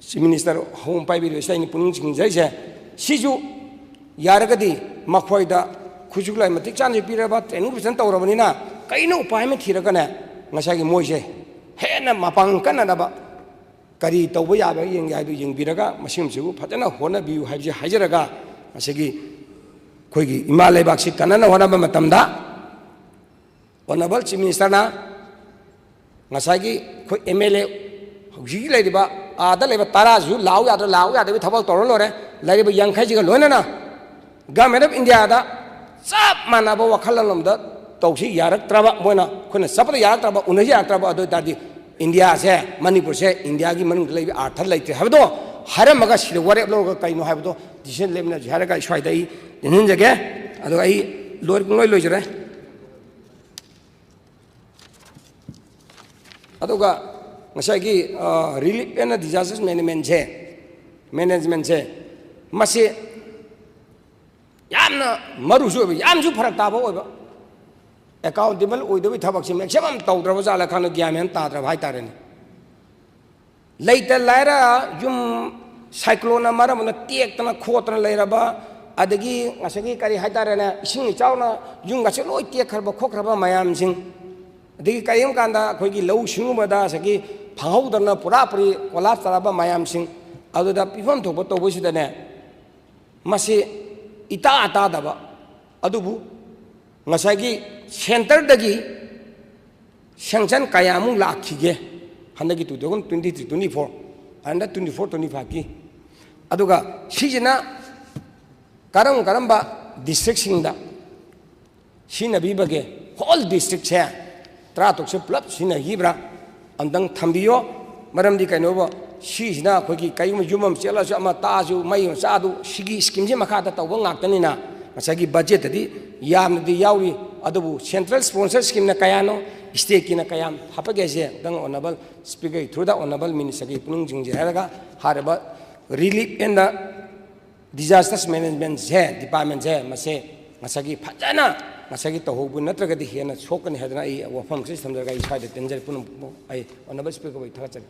Chief Minister home ꯄꯥꯏꯕꯤꯔꯤꯕꯁꯤꯗ ꯑꯩꯅ ꯄꯨꯛꯅꯤꯡ ꯆꯤꯡꯖꯔꯤꯁꯦ, ꯁꯤꯁꯨ ꯌꯥꯔꯒꯗꯤ ꯃꯈꯣꯏꯗ ꯈꯨꯠꯁꯨ ꯈꯨꯠꯂꯥꯏ ꯃꯇꯤꯛ ꯆꯥꯅꯁꯨ ꯄꯤꯔꯕ, training ꯐꯖꯅ ꯇꯧꯔꯕꯅꯤꯅ, ꯀꯩꯅꯣ ꯎꯄꯥꯏ ꯑꯃ ꯊꯤꯔꯒꯅꯦ, ꯉꯁꯥꯏꯒꯤ ꯃꯣꯏꯁꯦ ꯍꯦꯟꯅ ꯃꯄꯥꯡꯒꯜ ꯀꯟꯅꯅꯕ ꯀꯔꯤ ꯇꯧꯕ ꯌꯥꯕ ꯌꯦꯡꯒꯦ ꯍꯥꯏꯗꯨ ꯌꯦꯡꯕꯤꯔꯒ ꯃꯁꯤꯒꯨꯝꯕꯁꯤꯕꯨ ꯐꯖꯅ ꯍꯣꯠꯅꯕꯤꯌꯨ ꯍꯥꯏꯕꯁꯤ ꯍꯥꯏꯖꯔꯒ, ꯃꯁꯤꯒꯤ ꯑꯩꯈꯣꯏꯒꯤ ꯏꯃꯥ ꯂꯩꯕꯥꯛꯁꯤ ꯀꯟꯅꯅ ꯍꯣꯠꯅꯕ ꯃꯇꯝꯗ Honourable Chief Minister ꯅ ꯉꯁꯥꯏꯒꯤ ꯑꯩꯈꯣꯏ M L A ꯍꯧꯖꯤꯛ ꯂꯩꯔꯤꯕ ꯑꯥꯗ ꯂꯩꯕ ꯇꯔꯥꯁꯤꯁꯨ ꯂꯥꯛꯎ ꯌꯥꯗ꯭ꯔꯥ, ꯂꯥꯛꯎ ꯌꯥꯗꯕꯒꯤ ꯊꯕꯛ ꯇꯧꯔ ꯂꯣꯏꯔꯦ꯫ ꯂꯩꯔꯤꯕ ꯌꯥꯡꯈꯩꯁꯤꯒ ꯂꯣꯏꯅꯅ Government of India ꯗ ꯆꯞ ꯃꯥꯟꯅꯕ ꯋꯥꯈꯜꯂꯣꯟ ꯑꯃꯗ ꯇꯧꯁꯤ ꯌꯥꯔꯛꯇ꯭ꯔꯕ, ꯃꯣꯏꯅ ꯑꯩꯈꯣꯏꯅ ꯆꯠꯄꯗ ꯌꯥꯔꯛꯇ꯭ꯔꯕ, ꯎꯅꯁꯤ ꯌꯥꯔꯛꯇ꯭ꯔꯕ, ꯑꯗꯨ ꯑꯣꯏ ꯇꯥꯔꯗꯤ ꯏꯟꯗꯤꯌꯥꯁꯦ, ꯃꯅꯤꯄꯨꯔꯁꯦ ꯏꯟꯗꯤꯌꯥꯒꯤ ꯃꯅꯨꯡꯗ ꯂꯩꯕ ꯑꯥꯔꯊ ꯂꯩꯇ꯭ꯔꯦ ꯍꯥꯏꯕꯗꯣ ꯍꯥꯏꯔꯝꯃꯒ ꯁꯤꯗ ꯋꯥꯔꯦꯞ ꯂꯧꯔꯒ ꯀꯩꯅꯣ ꯍꯥꯏꯕꯗꯣ decision ꯂꯦꯞꯃꯤꯟꯅꯁꯤ ꯍꯥꯏꯔꯒ ꯑꯩ ꯁ꯭ꯋꯥꯏꯗ ꯑꯩ ꯇꯦꯟꯁꯤꯟꯖꯒꯦ꯫ ꯑꯗꯣ ꯑꯩ ꯂꯣꯏ, ꯄꯨꯡꯂꯣꯏ ꯂꯣꯏꯖꯔꯦ꯫ ꯑꯗꯨꯒ ꯉꯁꯥꯏꯒꯤ, ꯑ, relief and disaster management say, management ꯁꯦ, ꯃꯁꯤ ꯌꯥꯝꯅ ꯃꯔꯨꯁꯨ ꯑꯣꯏꯕ, ꯌꯥꯝꯁꯨ ꯐꯔꯛ ꯇꯥꯕ ꯑꯣꯏꯕ, accountable ꯑꯣꯏꯗꯕꯒꯤ ꯊꯕꯛꯁꯤ maximum ꯇꯧꯗ꯭ꯔꯕ ꯖꯥꯠꯂ ꯈꯪꯗꯦ, ꯒ꯭ꯌꯥꯟ ꯃꯦꯟ ꯇꯥꯗ꯭ꯔꯕ ꯍꯥꯏꯇꯥꯔꯦꯅꯦ꯫ ꯂꯩꯇ ꯂꯥꯏꯔ ꯌꯨꯝ cyclone ꯅ ꯃꯔꯝ ꯑꯣꯏꯅ ꯇꯦꯛꯇꯅ ꯈꯣꯠꯇꯅ ꯂꯩꯔꯕ, ꯑꯗꯒꯤ ꯉꯁꯥꯏꯒꯤ ꯀꯔꯤ ꯍꯥꯏꯇꯥꯔꯦꯅꯦ, ꯏꯁꯤꯡ ꯏꯆꯥꯎꯅ ꯌꯨꯝꯒꯁꯦ ꯂꯣꯏ ꯇꯦꯛꯈ꯭ꯔꯕ ꯈꯣꯠꯈ꯭ꯔꯕ ꯃꯌꯥꯝꯁꯤꯡ, ꯑꯗꯒꯤ ꯀꯔꯤꯒꯨꯝꯕ ꯀꯥꯟꯗ ꯑꯩꯈꯣꯏꯒꯤ ꯂꯧꯎ ꯁꯤꯡꯎꯕꯗ ꯉꯁꯥꯏꯒꯤ ꯐꯪꯍꯧꯗꯅ ꯄꯨꯔꯥ ꯄꯨꯔꯤ collapse ꯇꯥꯔꯕ ꯃꯌꯥꯝꯁꯤꯡ, ꯑꯗꯨꯗ ꯄꯤꯐꯝ ꯊꯣꯛꯄ ꯇꯧꯕꯁꯤꯗꯅꯦ, ꯃꯁꯤ ꯏꯇꯥ ꯇꯥꯗꯕ, ꯑꯗꯨꯕꯨ ꯉꯁꯥꯏꯒꯤ centre ꯗꯒꯤ sanction ꯀꯌꯥꯃꯨꯛ ꯂꯥꯛꯈꯤꯒꯦ ꯍꯟꯗꯛꯀꯤ two thousand twenty three twenty four, under twenty four twenty five ꯀꯤ? ꯑꯗꯨꯒ ꯁꯤꯁꯤꯅ ꯀꯔꯝ ꯀꯔꯝꯕ district ꯁꯤꯡꯗ ꯁꯤꯖꯤꯟꯅꯕꯤꯕꯒꯦ? Whole district ꯁꯦ ꯇꯔꯥꯇꯔꯨꯛꯁꯦ ꯄꯨꯂꯞ ꯁꯤꯖꯤꯟꯅꯈꯤꯕ꯭ꯔꯥ? ꯑꯝꯇꯪ ꯊꯝꯕꯤꯌꯣ꯫ ꯃꯔꯝꯗꯤ ꯀꯩꯅꯣꯕ, ꯁꯤꯁꯤꯅ ꯑꯩꯈꯣꯏꯒꯤ ꯀꯔꯤꯒꯨꯝꯕ ꯌꯨꯝ ꯑꯃ ꯆꯦꯜꯂꯁꯨ, ꯑꯃ ꯇꯥꯛꯑꯁꯨ, ꯃꯩ ꯑꯃ ꯆꯥꯛꯑꯁꯨ, ꯁꯤꯒꯤ scheme ꯁꯤ ꯃꯈꯥꯗ ꯇꯧꯕ ꯉꯥꯛꯇꯅꯤꯅ ꯉꯁꯥꯏꯒꯤ budget ꯇꯗꯤ ꯌꯥꯝꯅꯗꯤ ꯌꯥꯎꯔꯤ, ꯑꯗꯨꯕꯨ central sponsor scheme ꯅ ꯀꯌꯥꯅꯣ, state ꯀꯤꯅ ꯀꯌꯥꯝ ꯍꯥꯞꯄꯒꯦ ꯍꯥꯏꯁꯦ ꯑꯝꯇꯪ Honourable Speaker ꯒꯤ through ꯗ Honourable Minister ꯒꯤ ꯄꯨꯛꯅꯤꯡ ꯆꯤꯡꯁꯤꯟ ꯍꯥꯏꯔꯒ ꯍꯥꯏꯔꯤꯕ relief and disaster management say, department ꯁꯦ, ꯃꯁꯦ ꯉꯁꯥꯏꯒꯤ ꯐꯖꯅ ꯉꯁꯥꯏꯒꯤ ꯇꯧꯍꯧꯕ ꯅꯠꯇ꯭ꯔꯒꯗꯤ ꯍꯦꯟꯅ ꯁꯣꯛꯀꯅꯤ ꯍꯥꯏꯗꯅ ꯑꯩ ꯋꯥꯐꯝꯁꯤ ꯊꯝꯖꯔꯒ ꯑꯩ ꯁ꯭ꯋꯥꯏꯗ ꯇꯦꯟꯖꯔꯦ꯫ ꯄꯨꯝꯅꯃꯛꯄꯨ ꯑꯩ Honourable Speaker ꯕꯨ ꯑꯩ ꯊꯥꯒꯠꯆꯔꯤ꯫